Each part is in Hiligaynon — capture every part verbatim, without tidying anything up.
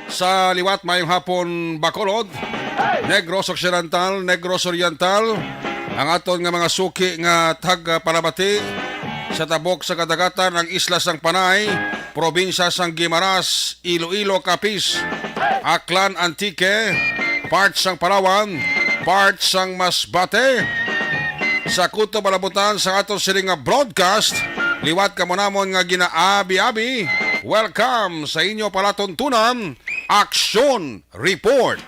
Sa liwat, mayong hapon, Bacolod, Negros Occidental, Negros Oriental, ang aton nga mga suki nga tagpalabati sa tabok sa kadagatan, ang isla sang Panay, probinsya sang Guimaras, Iloilo, Capiz, Aklan, Antique, part sang Palawan, part sang Masbate. Sa kutob palabutan sa aton sini nga broadcast, liwat kamo namon nga ginaabi-abi, welcome sa inyo palatuntunan, Aksyon Report.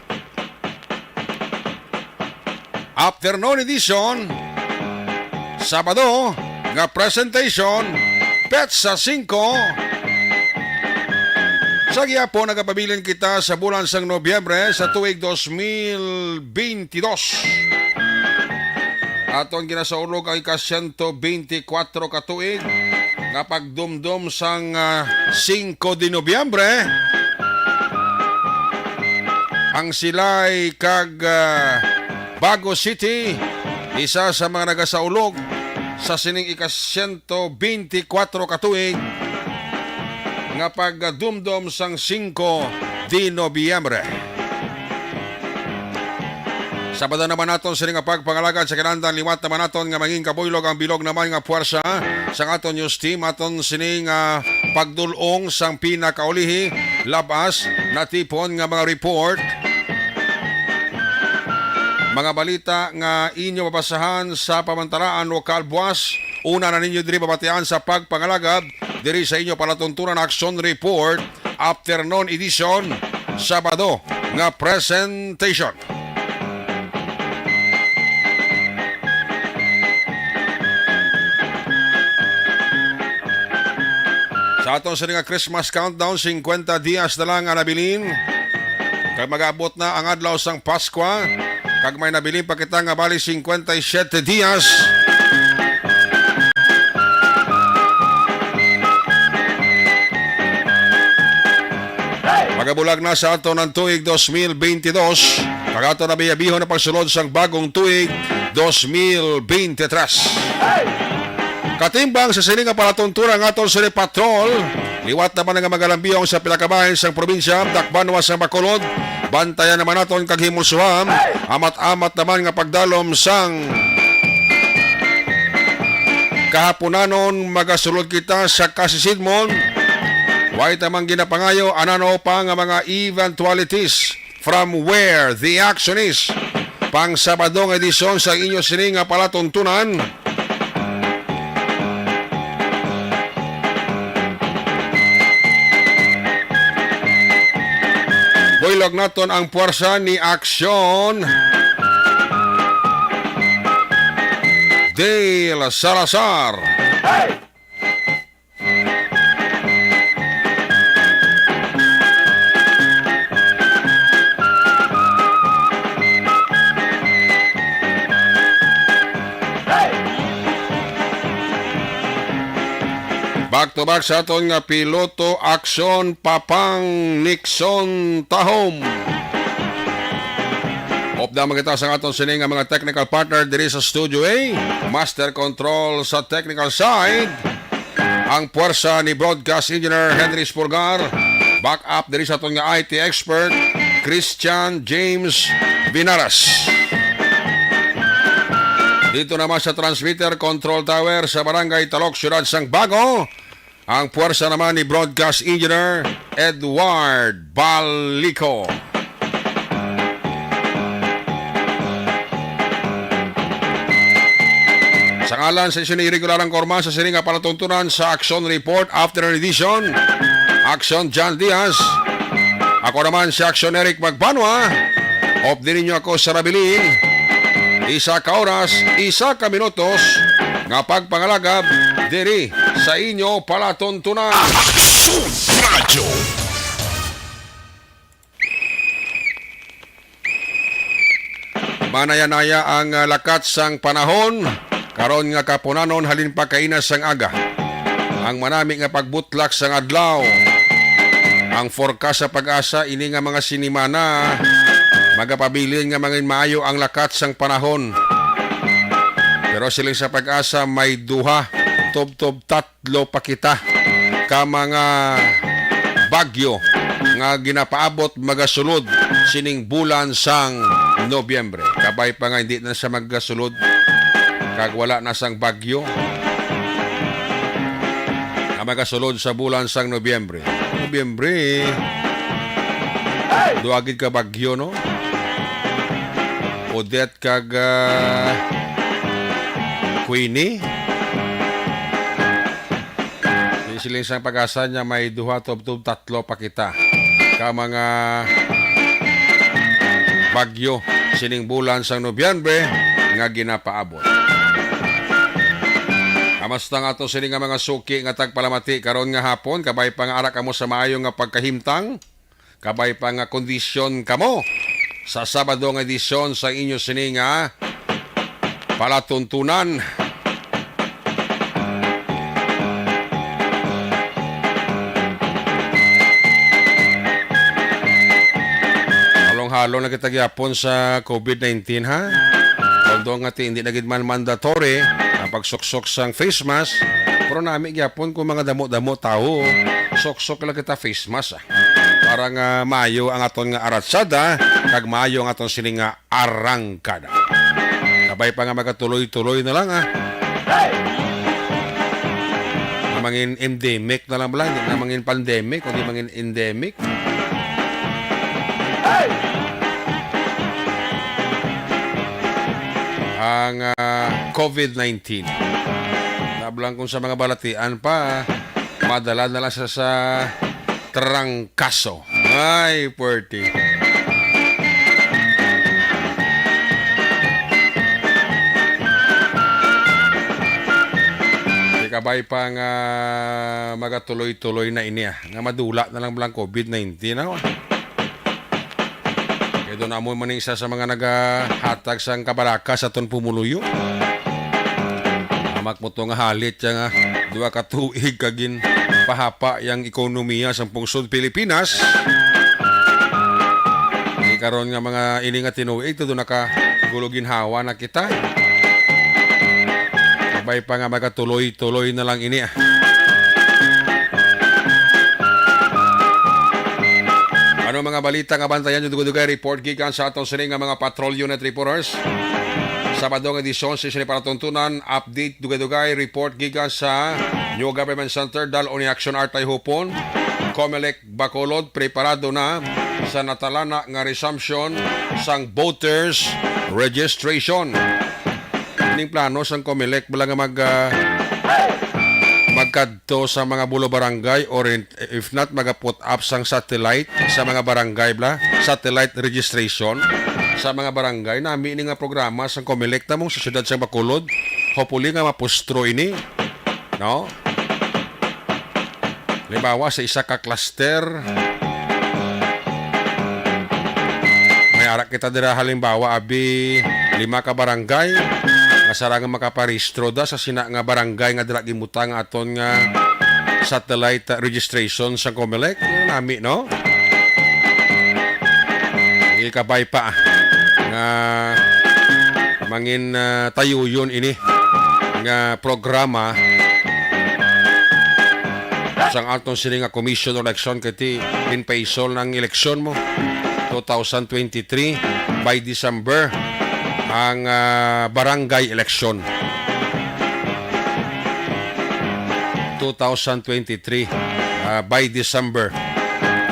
Afternoon edition, Sabado, nga presentation, petsa singko. Sa gihapon, nagapabilin kita sa bulan sang Nobyembre sa tuig dos mil benti dos. Aton ginasaulog ang ika-siyento benti kwatro ka tuig nga pagdumdom sang, ah, singko de Nobyembre. Ang Silay kag, ah, Bago City, isa sa mga nagasaulog sa sining ika-siyento benti kwatro ka tuig nga pagdumdom sang singko de Nobyembre. Sabada naman naton sini nga pagpangalagad sa kinahanglan, liwat naman naton nga mangin kabuylog ang bilog naman nga puwersa sang aton news team. Aton sini nga pagdul-ong sang pinakaulihi, labas, natipon nga mga report, mga balita nga inyo mabasahan sa pamantaraan lokal buwas. Una na ninyo diri mabatian sa pagpangalagad diri sa inyo palatuntunan Action Report, Afternoon Edition, Sabado nga presentation. Sa aton sini nga Christmas countdown, singkwenta dias na lang ang nabilin. Kag mag-abot na ang adlaw sang Paskwa, kag may nabilin pa kita nga bali singkwenta y siyete dias. Magabulag na sa aton ang tuig dos mil benti dos, kag aton na biyabihon ang pagsulod sang bagong tuig dos mil benti tres. Katimbang sa sini nga palatuntunan nga aton sini patrol, liwat naman nga magalambiyong sa pila ka bahin sang probinsya, dakbanwa sang Bacolod, bantayan naman naton kag himusuha, amat-amat naman nga pagdalom sang kahaponanon, magasulod kita sa kasisidmon. Way tamang ginapangayo, anano pa nga mga eventualities from where the action is. Pang Sabado nga edisyon sa inyo sini nga palatuntunan. Buylog naton ang puwersa ni Aksyon Dale Salazar. Back to back sa aton nga piloto, Aksyon Papang Nixon Tahom. Upda man kita sa aton sini nga mga technical partner diri sa Studio A, Master Control sa technical side, ang puwersa ni Broadcast Engineer Henry Spurgar. Back up diri sa aton nga I T expert, Christian James Vinaras. Dito naman sa transmitter control tower sa Barangay Talok, Siyudad sang Bago, ang puwersa naman ni Broadcast Engineer Edward Balico. Sa ngalan sa isinong regularang korma sa sini nga palatuntunan sa Action Report Afternoon Edition, Action John Diaz. Ako naman si Action Eric Magbanwa. Updi ninyo ako sa nabilin. Isa ka oras, isa ka minutos nga pagpangalagad diri sa inyo palatuntunan. Action Radio. Manaya-naya ang, ah, lakat sang panahon karon nga kahaponanon halin pa kaina sang aga. Ang manami nga pagbutlak sang adlaw. Ang forecast sa PAGASA ini nga mga sinimana magapabilin nga mangin maayo ang lakat sang panahon. Pero siling sa PAGASA, may duha, tubtob tat-, tatlo pa kita ka mga bagyo nga ginapaabot magasulod sining bulan sang Nobyembre. Kabay pa nga hindi na siya magasulod kag wala na sang bagyo nga magasulod sa bulan sang Nobyembre. Nobyembre, duha gid ka bagyo, no? Odette kag, ah, Queenie. Di siling sang pag-asa niya may duha, tubtob tatlo pa kita ka mga bagyo sining bulan sang Nobyembre nga ginapaabot. Kamusta nga ato sini nga mga suki nga tagpalamati karon nga hapon? Kabay pa nga ara kamo sa maayo nga pagkahimtang? Kabay pa nga kondisyon kamo sa Sabado nga edisyon sa inyo sini nga palatuntunan. Halong-halong na kita gyapon sa covid nineteen, ha? Although nga ti, hindi na gid man mandatory ang pagsuksok sang face mask, pero nami gyapon kung mga damo-damo tawo, suksok lang kita face mask, ah. Para nga maayo ang aton nga aratsada, kag maayo ang aton sini nga arangkada. Kabay pa nga magatuloy-tuloy na lang, ah. Nga mangin endemic na lang bala, hindi na mangin pandemic, kundi mangin endemic. Ang, ah, covid nineteen. Nablang kung sa mga balatian pa, madala na lang sa, sa trangkaso. Ay, puwerte. Di kabay pa nga magatuloy-tuloy na ini, ah, nga madula na lang bala ang covid nineteen, ah. Kay doon amo man isa sa mga nagahatag sang kabaraka sa aton pumuluyo. Hamak mo to nga halit siya nga duha ka tuig ka ginpahapa yang ekonomiya sang pungsod Pilipinas. Di karon nga mga ini nga tinuig, todo nakagulo ginhawa na kita. Kabay pa nga magatuloy-tuloy na lang ini, ah. Ano mga balita nga bantayan yung dugay-dugay report gikan sa aton sini nga mga patrol unit reporters? Sabado nga edisyon sa sini palatuntunan, update dugay-dugay report gikan sa New Government Center, Dal Uni Action Artay Hupon, Comelec Bacolod, preparado na sa natalana nga resumption sang voters registration. Ning plano sang Comelec bala nga mag, ah, magkadto sa mga bulo barangay, or in, if not, maga-put up sang satellite sa mga barangay bala, satellite registration sa mga barangay. Nami ni nga programa sang Comelec ta mong sa siyudad sang Bacolod. Hopefully nga mapustro ini, no? Halimbawa, sa isa ka cluster, may ara kita dira, halimbawa, abi, lima ka barangay nga sarang makaparehistro da sa sina nga barangay nga dira gimutang aton nga satellite, uh, registration sa Comelec. Yun nami, no? Ikabay pa nga mangin, ah, tayuyon ini nga programa sang aton sini nga Commission on Election, kay ti ginpaisol na ang eleksyon mo two thousand twenty-three by December ang, ah, barangay election. Two thousand twenty-three, ah, by December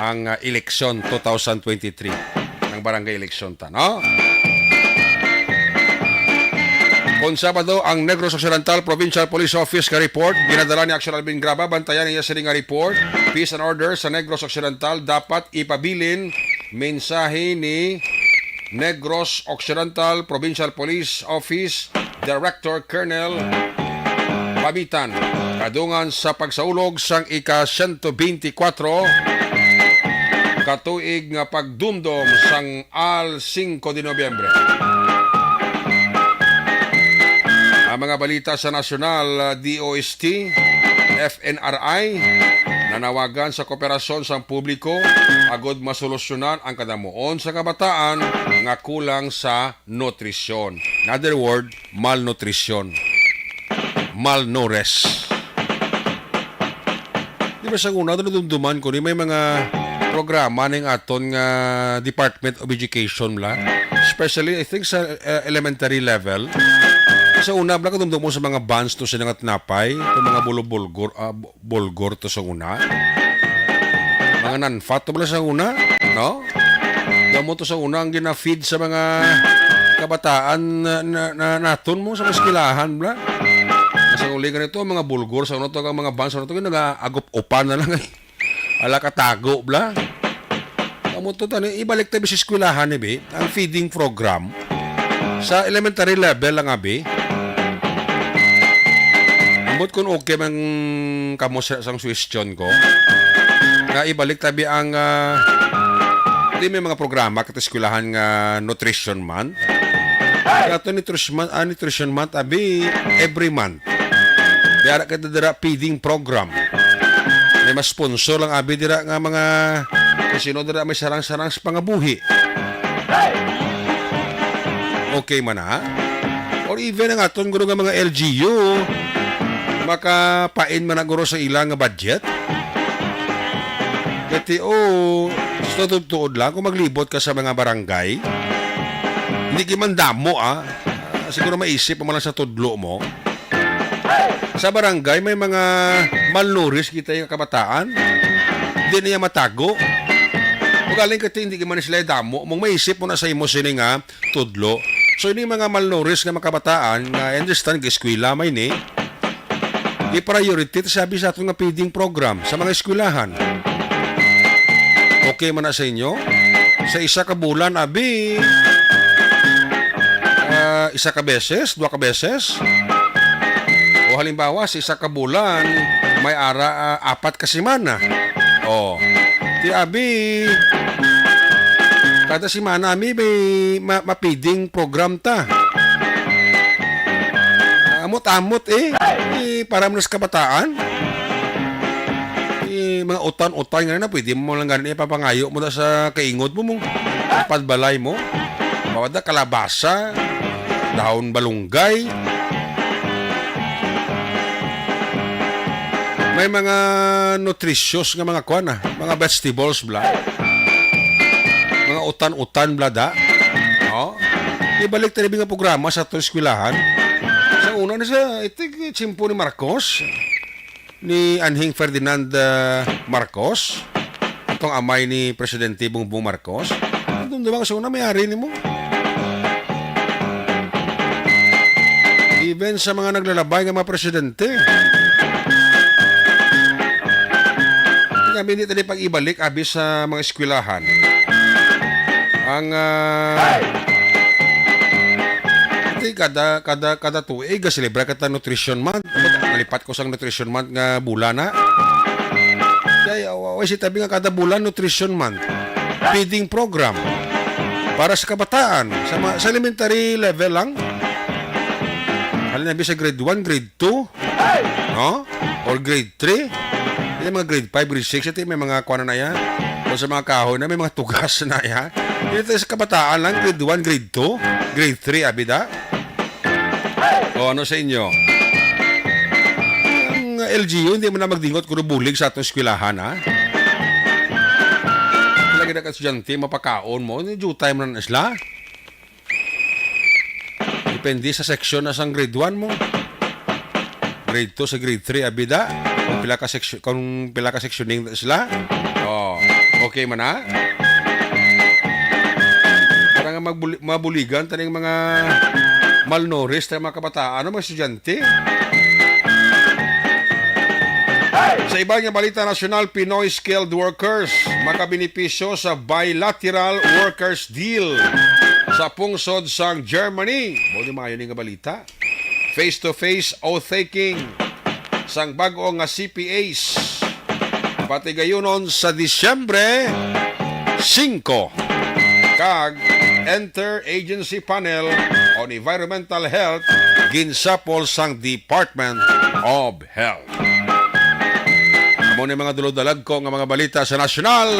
ang, ah, eleksyon two thousand twenty-three, ang barangay eleksyon ta, no? Kon Sabado ang Negros Occidental Provincial Police Office ka report, ginadala ni Action Alvin Graba. Bantayan niya sini nga report. Peace and order sa Negros Occidental dapat ipabilin, mensahe ni Negros Occidental Provincial Police Office Director Colonel Bamitan, kadungan sa pagsaulog sang ika siyento beintikwatro ka tuig nga pagdumdom sang Al Cinco de Noviembre. Ang mga balita sa nasyonal, D O S T, F N R I, nanawagan sa kooperasyon sang publiko agud masolusyonan ang kadamuon sa kabataan nga kulang sa nutrisyon. In other word, malnutrisyon. Malnourished. Di ba sa una, nadumduman ko ni may mga programa ning aton nga Department of Education, bla. Especially, I think, sa, uh, elementary level. Sa una, bla, kadumdum mo sa mga buns to sa nga tinapay, to mga bulubulgor, ah, bu-, bulgur to sa una. Mga non-fat to, bla, sa una, no? Damo to sa una ang gina-feed sa mga kabataan na, na, na naton mo sa mga eskwelahan, bla. Sa uli ganito, mga bulgur sa una to, ang mga buns sa una to, nag-aagop-upan na lang, eh. Ala ka tago, bla. Amo to, tani, ibalik tayo sa eskwelahan, eh, bi, ang feeding program. Sa elementary level lang, abi. Ambot kung okay man kamo sa, sang suggestion ko. Nga ibalik tabi ang, ah, di may mga programa kat eskwelahan nga Nutrition Month. Kaya to Nutrition Month, ah, Nutrition Month, abi, every month. Di ara kita dira feeding program. May mas sponsor lang, abi, dira nga mga kung sino dira may sarang-sarang sa pangabuhi. Okay man na. Or even ang aton guro nga mga L G U, makapain man na guro sa ila nga budget. Kati, oh, sa tuod-tuod lang, kung maglibot ka sa mga barangay, hindi ka man damo, ah. Ah, siguro maisip mo lang sa tudlo mo. Sa barangay, may mga malnourished kita yung kabataan. Hindi niya matago. Ugaling kati, hindi ka man sila damo. Mong maisip mo na sa imo sini nga tudlo. So, ini mga malnourished nga mga kabataan nga, I understand, eskwela may ni, i-priority ta sabi sa aton nga feeding program sa mga eskwelahan. Okay man na sa inyo? Sa isa ka bulan, abi, ah, isa ka beses, dua ka beses? O halimbawa, sa isa ka bulan, may ara, ah, apat ka semana. Oh, ti abi, kada semana, ami, may ma-, mapiding program ta. Ah, amot-amot, eh. Eh, para mo na sa kabataan. Eh, mga utan-utan nga na, pwede mo lang gani ipapangayo mo na sa kaingod mo, mong padbalay mo. Mawad na kalabasa, dahon balunggay. May mga nutritious nga mga kuan, ah, mga vegetables, bla. Mga utan-utan, bla, da. Oh. Ibalik ta nga programa sa aton eskwelahan. Sa una na sa, I think, tiyempo ni Marcos, ni Anhing Ferdinand, ah, Marcos, atong amay ni Presidente Bongbong Marcos. Ang dumduma ko sa una, may ari nimo. Even sa mga naglalabay nga mga presidente. Kami hindi tayo pag-ibalik, abi, sa mga eskwelahan. Ang, ah, ito, kada, kada, kada tuig, ah, selebrate ka ta Nutrition Month. Nalipat ko sang Nutrition Month nga bulan na. Kaya, wa-, wa-, si tabi nga kada bulan, Nutrition Month. Feeding program para sa kabataan, sa ma-, sa elementary level lang. Halin na, sa grade one, grade two, no? Or grade three. Yung mga grade five, grade six, ito may mga kuha na na yan. O sa mga kahoy na, may mga tugas na yan. Dito sa kabataan lang, grade one, grade two, grade three, abi da. O, ano sa inyo? Ang L G U, hindi mo na magdingot kung bulig sa atong eskwelahan, ha? Lagi na ka estudyante, mapakaon mo. Jutay mo na sila. Depende sa section na sang grade one mo. Grade two sa grade three, abida. Kung pila ka section, kung pila ka sectioning sila. Oh, okay man, ha? Para nga magbuli-, mabuligan taning mga malnourished na mga kabataan, ano, mga estudyante. Sa iba nga balita nasyonal, Pinoy skilled workers makabenepisyo sa bilateral workers deal sa pungsod sang Germany. Mao ni maayo ni nga balita. Face-to-face oath-taking sang bag-o nga C P As. Patigayunon sa Disyembre singko, kag Interagency Panel on Environmental Health ginsapol sang Department of Health. Amo ni mga dulog-dalagko nga mga balita sa nasyonal.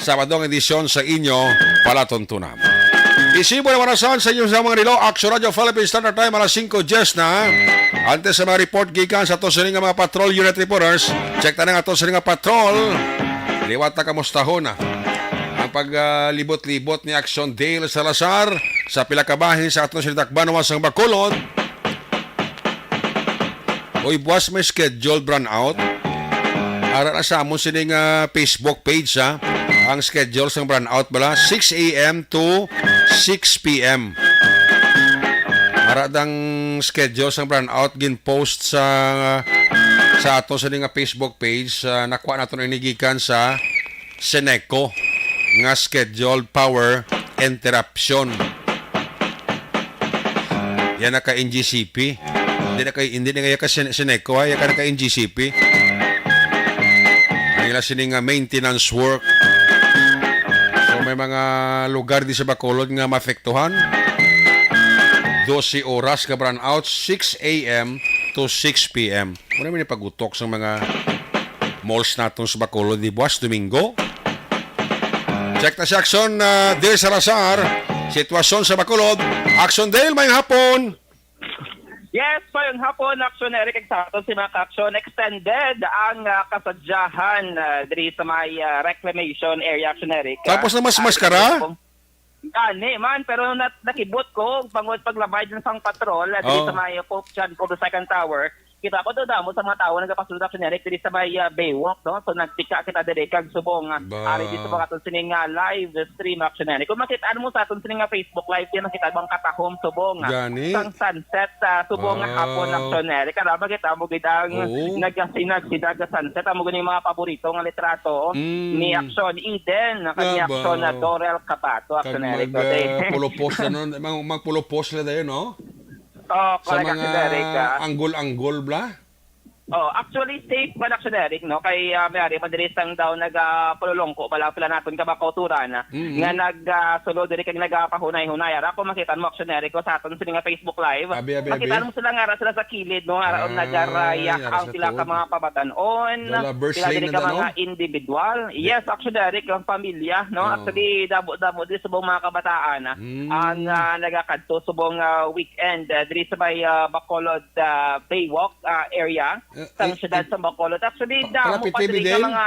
Sabado ang edisyon sa inyo palatuntunan. Isibo na warasan sa inyo sa mga relo, Action Radio Philippines Standard Time, alas singko diyes na. Antes sa mga report gikan sa ato sini nga mga patrol unit reporters, check ta na nga ato sini nga patrol. Liwat ta kamustahon, ah. Ang paglibot-libot ni Action Dale Salazar sa pila ka bahin sa aton sini dakbanan sang Bacolod. Uy, buwas may scheduled brownout. Ara na sa amon sini nga Facebook page, ha. Ang schedule sang brownout bala, six a m to six p m. Ara dang schedule sang brownout gin-post sa, sa ato sini nga Facebook page. Ah, nakuha naton ini gikan sa Seneco nga scheduled power interruption. Yan na ka N G C P. Hindi na kay, hindi na kaya ka Sen-, Seneco, ha? Yan ka na ka N G C P. Ang ila sini nga maintenance work. So, may mga lugar di sa Bacolod nga maapektuhan. Dose oras ka brownout, six a m to six p m. Muna may pagutok sa mga malls naton sa Bacolod di buwas Domingo. Check na si Action, ah, Dale Salazar. Sitwasyon sa Bacolod. Action Dale, may hapon. Yes, mayong hapon, Action Eric, kag sa aton si mga ka-action. Extended ang, ah, kasadyahan, ah, diri sa may, ah, reclamation area, Action Eric. Tapos Ah, na mas ah, maskara? Gani man, pero nat-, nakibot ko bangod paglabay din sang patrol, ah, diri Oh. sa may Pope John Paul the Second Tower. Kita ko do damo sa mga tawo nagapasulod, Action Eric, diri sa may, ah, Baywalk, no? So, nagtika kita diri kag subong, ah, Ba. ari diri sa mga aton sining, ah, live stream, Action Eric. Kung makita mo sa aton sining, ah, Facebook Live, yan makita mo ang katahom subong, ah, Gani? sang sunset, ah, subong nga Wow. hapon, Action Eric. Kaya makita mo gid ang Oo. nagasinag-sinag nga sunset. Amo gani mga paborito nga litrato Mm. ni Action Eden, kag ni Nga ba? Action na Dorel Cabato, Kag Action Eric. mag, Okay. ah, pulupos na nun. Mag, magpulupos na tayo, no? Oh, Sa correct, mga Action Eric, ah. anggol-anggol, bla? Oh, actually, safe man, Action Eric, no? Kay, ah, may ari pa diri sang daw nagapalulongko pala, pila naton ka makauturan, ah, Mm-hmm. nga nag, ah, sulod diri kag nagapahunay-hunay. Ara, kung makita mo, Action Eric, ko sa aton sini nga Facebook Live, Abi, abi, makita abi. mo sila nga ara sila sa kilid, no? Ara, Ay, nagaraya ara ang sa pila ka tuod. mga pabatan-on, Dala, first pila lane diri na ka daw, mga no? individual. Di- Yes, Action Eric, ang pamilya, no? Oo. Actually, damo-damo di subong mga kabataan, ah, Mm. ang, ah, nagakadto subong, ah, weekend, ah, diri sa may, ah, Bacolod, ah, Baywalk, ah, area, Eh, sang eh, syudad eh, sa Bacolod. Actually, pa-, damo palapit pa diri ka Bidel? mga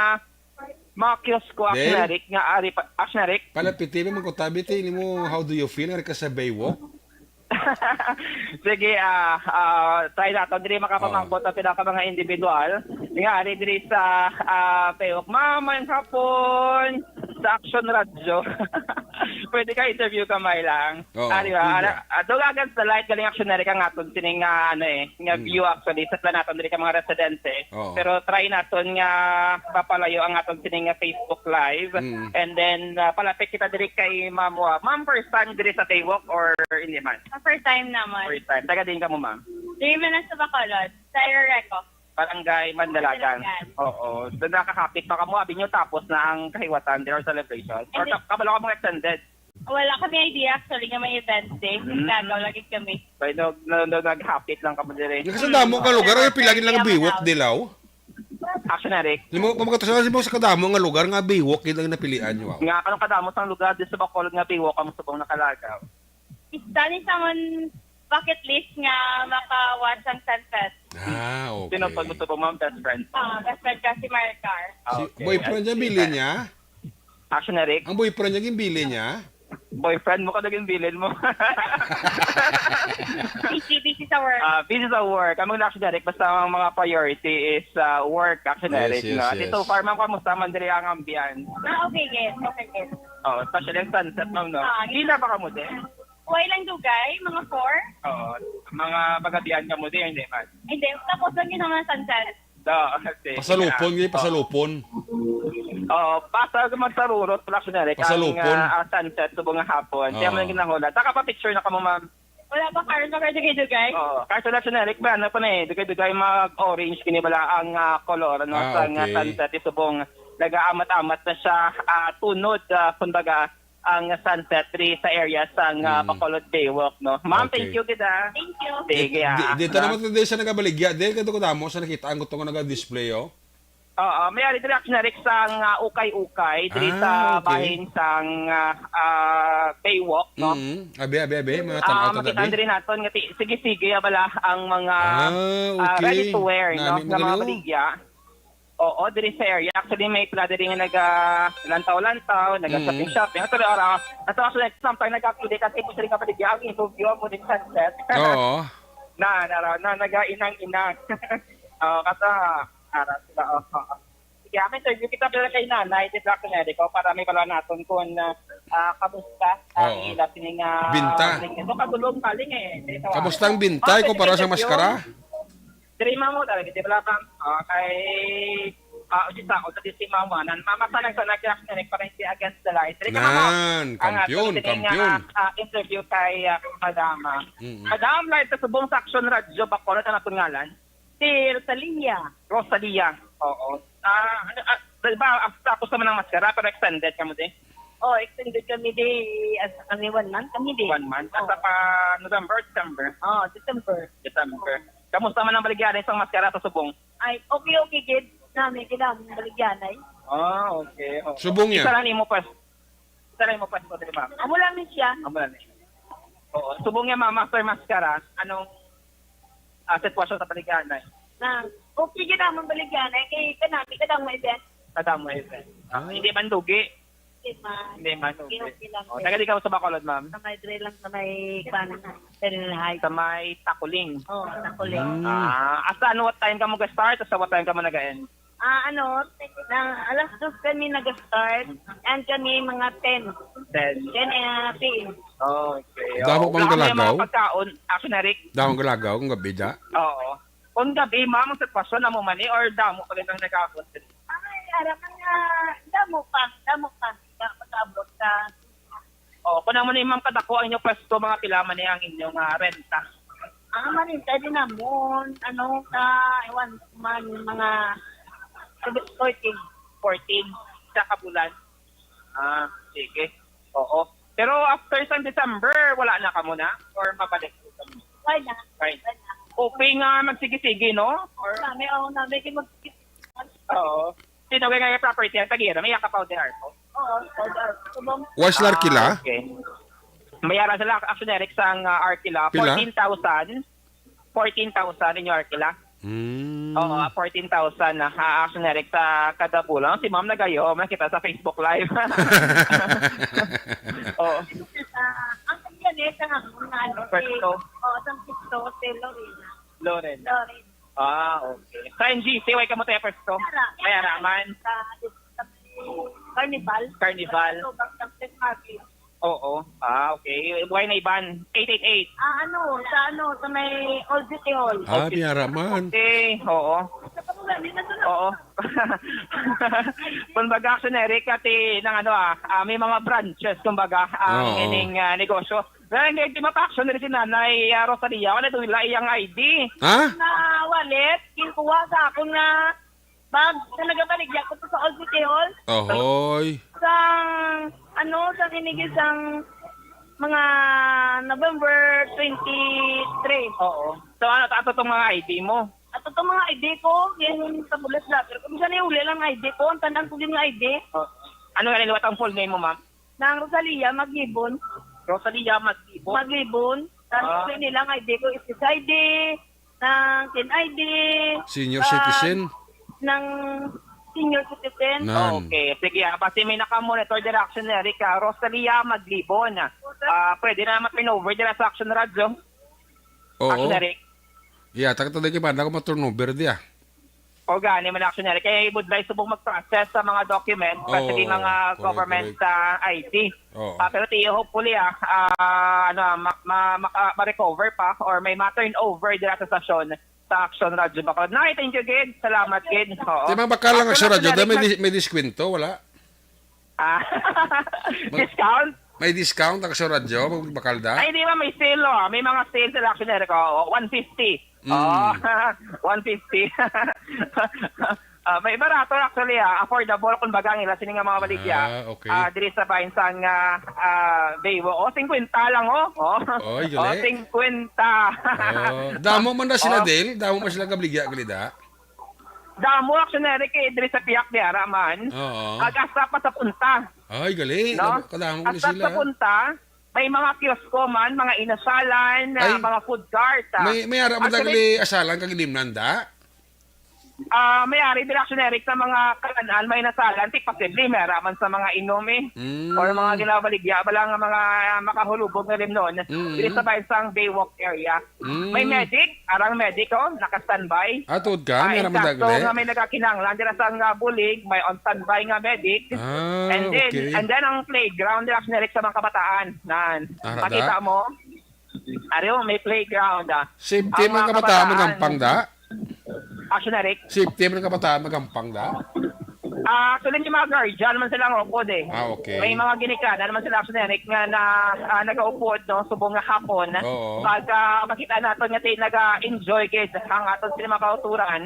mga kiosko, Del? Action Eric, nga ari pa, Action Eric. Palapit, eh, magkutabi, te, mo, how do you feel? Ari ka sa Baywalk? Sige, ah, ah, try naton. Diri makapamangkot Oh. ang pila ka mga individual. Nga, ari diri sa, ah, Baywalk. Ma'am, mayong hapon sa Action Radio. Pwede ka interview ka, may lang. Oo, Ah, di ba? pwede. Ara, ah, dugagan sa light, galing Action Eric ang aton sining, ah, ano eh, nga Hmm. view actually sa plan naton diri ka mga residente. Oo. Pero try naton nga mapalayo ang aton sining nga Facebook Live. Hmm. And then, ah, palapit kita diri kay Ma'am Wa. Ma'am, first time diri sa Baywalk or hindi man? Ah, first time naman. First time. Taga diin ka mo, ma'am? Diri man lang sa Bacolod, sa Iloreco. Barangay Mandalagan. Mandalagan. Oo. So, nakakapit pa ka mo, abi nyo, tapos na ang kahiwatan, there are celebrations. Or Hindi. ka-, kabalo ka mo extended? Wala kami idea actually nga may event eh. Mm. Gagaw lagi kami. Kaya no, no, no, naghapit lang kamo dire. Nakasadamo ka lugar, ay pila gid lang Kaya biwok, manaw. Dilaw? Action, Eric. Limo, kung magkatasalan mo sa kadamo nga lugar nga biwok, gid ang napilian nyo, ah. Nga, anong kadamo sang lugar di sa Bacolod nga biwok ang subong nakalagaw? Isa ni sa amon bucket list nga maka-watch ang sunset. Ah, okay. Sino pag gusto mo, ma'am? Best friend? Ah, best friend ka si Maricar. Ah, Si okay. boyfriend niya, Sige. Bilin niya? Action, Eric. Ang boyfriend niya, ginbilin niya? Boyfriend mo ka, naging bilin mo. Busy, busy sa work. Ah, busy sa work. Kami na, Action, Eric, basta ang mga priority is, ah, work, Action, Yes, Eric, yes, no? At yes. So far, ma'am, kamusta man diri ang ambience? Ah, okay, yes. Okay, yes. Oh, especially ang sunset, ma'am, no? Ah, Pila ba kamo din? Way lang dugay, mga four. Oo. Mga pagabihan kamo din, hindi man? Hindi. Tapos lang yun ang mga sunset. Oo, okay. Pasalupon, Ah, gini, oo. Pasalupon. Oo, basta magtarurot pala, Action, Eric, Pasalupon. Ang, ah, ang sunset, subong nga hapon. Kaya Oo. May ginahula. Nakapapicture na kamo, ma'am? Wala pa, Carl. Magkadugay-dugay. Oo. Kaso lang, Action, Eric, ba, ano pa na eh, dugay-dugay mag-orange, kini bala ang, ah, color, ano, Ah, sa nga okay. Sunset, subong nag-aamat-amat na siya, ah, tunod, ah, kumbaga, ang sunset tree sa area sa, ah, Mm. Bacolod Baywalk, no? Ma'am, Okay. Thank you, gid, ah. Thank you. Sige, Di, ah. di, di ta Na- naman tayo sa nagabaligya. Di, kadto ko damo sa nakita ang gusto ko naga-display, oh. Oo, may ari diri, Action, Eric, sang, ah, ukay-ukay, diri Ah, sa okay. Bahin sang, ah, ah, Baywalk, no? Mm. Abi, abi, abi, mga Ah, tanaw ta makita tabi. Diri naton nga ti-, sige-sige, ah, bala ang mga, Ah, ah, okay. Ready to wear, no? Nami mo Nga mga gani, oh. Baligya. Oo, diri sa area. Actually, may pila diri nga naga-lantaw-lantaw, naga-shopping-shopping. Actually, ora, ato actually, sometimes nag-actually, kasi ito rin kapatid, ang interview mo din sa set. Oo. Na, na, na, na, naga-inang-inang. Oo, kasi, ara sila, oo. Sige, ang interview kita pala kay Nanay, di ba, Connecticut, para may bala naton kung, ah, ah, kamusta ang Oo. ila sining, ah, Binta. Ito, kagulong kaling eh. Dito, ah. Kamusta ang binta, Ah, ikaw, pwede para sa kayo maskara? Diri, ma'am, mo talaga, di ba, ma'am? Ah, kay, ah, ulit ako, sa si Mama, nan, Mama, sa nagsa-, nag-react na rin, para hindi against the light. Diri ka, Mama. Nan, Ang, ah, kampiyon, diri nga, kampiyon. Ah, interview kay, ah, Madama. Mm-mm. Madam, live sa Subong sa Action Radio, Bacolod, ang atong ngalan? Si Rosalia. Rosalia, oo. Ah, ano, ah, di ba, ah, tapos naman ang maskara, pero extended ka mo din? Oh, extended kami di, as kami one month kami di. One month? Oh. Asa pa November, December? Oh, December. December. Kamusta man ang baligya sa maskara sa Subong? Ay, okay, okay, gid. Nami, gid ang baligyanay. Ah, okay, okay. Subong niya? Isa lang imo pa. Isa lang imo pa, di ba? Amo lang ni siya. Amo lang ni. Oo. Subong niya, ma'am, after maskara, anong, ah, sitwasyon sa baligyanay? Na, okay, gid ang baligyanay. Kay kanami, kadang may event. Kadang may event. Ah, Ah. Hindi man dugi. Hindi man. Hindi man, okay. Okay, okay lang. Oh, taga di ka sa Bacolod, ma'am? Sa may dre lang, sa may, kwan, Terminal High. Sa may Takuling. Oh, Takuling. Mm. Ah, asa, ano, what time ka mo ga-start? Asa what time ka mo nag-end? Ah, ano, nang alas dos kami nag-start, and kami mga ten. Ten. Ten, eh, P M. Oh, okay. Damo Oh, pang wala kami galagaw? Mga pagkaon, Action Eric. Damo ang galagaw kung gabi da? Oo. Kung gabi, ma'am, ang sitwasyon na mo man eh, or damo pa rin ang nag-aabot? Ay, ara man nga, damo pa, damo pa. Nga, mag-abot sa Oh, kung amo ni ma'am kadako ang inyong pwesto, mga pila man ni ang inyong, ah, renta? Ah, maninda din namon, ano, sa, ewan, man, mga fourteen. Fourteen sa kabulan? Ah, sige. Oo. Pero after sa December, wala na kamo na? Or mabalik po kamo? Wala na. Right. Wala na. Okay nga magsige-sige, no? Or Nami, oh, nami, di mag- Oo. Sino kaya nga yung property ang tag-iya? May yaka powder arko? Oo, powder. Subong. What's Ah, Arkila? Okay. May ara sila, Action Eric, sang, ah, Arkila. Pila? Fourteen thousand. Fourteen thousand inyo Arkila. Mm. Oo, ah, fourteen thousand na. Ah, Action Eric sa kada bulan. Si ma'am nagayo, makita sa Facebook Live. Oo. Ah, ang kanya ni sa hamon na ano, Pwesto. Oo, sa pwesto, si Lorena. Loren. Loren. Ah, okay. Sa N G C, way ka mo tayo pwesto? Ara. May ara man. Sa, sa Carnival. Carnival. Sa Tubang, sa Saint Martin. Oo. Ah, okay. Buhay na iban. Eight eight eight. Ah, ano, sa ano, sa may Old City Hall. Ah, Old City. May ara man. Okay, oo. Sa Pamulan, yun na sunod. Oo. Kumbaga, Action Eric, ati ng ano, ah, ah, may mga branches, kumbaga, ang Oo. ining, ah, negosyo. Well, hindi, di ba, pa-action na rin si Nanay, ah, Rosalia. Wala ito nila iyang I D. Ha? Na wallet, kinuha sa akon nga bag sa nagabaligya ko sa Old City Hall. Ahoy. Sa, ano, sa inigis ang mga November twenty-three. Oo. So, ano, ato tong mga I D mo? Ato tong mga I D ko, yung sa Bulas Vlogger. Kung saan yung uli lang I D ko, ang tandaan ko din yung I D. Oh. Ano nga niliwat ang full name mo, ma'am? Nang Rosalia Maglibon. Rosalia Maglibon? Maglibon. Tapos Ah. Yun nilang I D ko, S S I D, ng Tin I D, Senior ah, citizen? Ng senior citizen. Nan. Okay. Sige, ah, basi may nakamonitor direction ni Erica. Rosalia Maglibon. Ah, pwede na naman turnover dira sa Action Radio. Oo. Action Eric. Yeah, takot na kay banda ko ma-turnover diya. O gani man, Action Eric, kay budlay subong mag-process sa mga documents, Oo, especially mga correct, government, correct. Ah, I D. Oo. Ah, pero ti, hopefully, ah, ah, ano, ma-, ma-, maka-, ma-recover pa or may ma-turnover dira sa stasyon sa Action Radio Bacolod. Nay, thank you, gid. Salamat, gid. Oo. Di ba, bakal lang Action sa radyo, Eric, may nag- di-, may diskwento, wala? Ah, Mag- discount? May discount ang sa radyo, magbakal da? Ay, di ba, may sale, oh. May mga sale sa Action Eric, oh. One fifty. Mm. Oh, one fifty. Ah, may barato, actually, ah. Affordable, kung baga, ang ila sini nga mga baligya. Ah, okay. Ah, diri sa bahin sang, ah, ah, Baywo. Oh, singkwenta lang, oh. Oh. Oy, Oh, gali. Singkwenta. Oh, damo man na sila, Oh. Dale. Damo man sila kabaligya, gali da. Damo, Action Eric, eh, diri sa pihak ni ara man. Oo. Ag hasta pa sa punta. Ay, gali. No? Damo, kadamo ni Hasta sila. Sa punta, may mga kiosko man, mga inasyalan, ah, Ay. Mga food cart, ah. May, may ara man Actually, dagli asyalan kag ilimnan da? Ah, may ari dira, Action Eric, sa mga kalan-an, may nasalan, ti posible, may ara man sa mga inom, eh. Mm. Or mga ginabaligya, bala nga mga makahulubog nga limnon. Mm. Diri sa Baisang Baywalk area. Mm. May medic, arang medic, oh, naka-standby. Ah, tuod ka? Ah, may ara man eksakto dagli? Nga may nagakinahanglan dira sa nga bulig, may on standby nga medic. Ah, And then, okay. And then ang playground dira, Action Eric, sa mga kabataan. Nan, Ara da? Makita mo? Ari, oh, may playground, ah. Safety Ang man mga kabataan, kabataan, magampang da? Action Eric? Safety man ang kabataan, magampang da? Ah, actually, may mga guardian man sila nga upod, eh. Ah, okay. May mga ginikanan man sila, Action Eric, nga na, ah, nagaupod, no, subong nga hapon. Oo. Pag, ah, makita naton nga ti-, naga-enjoy gid ang aton sila mga kauturan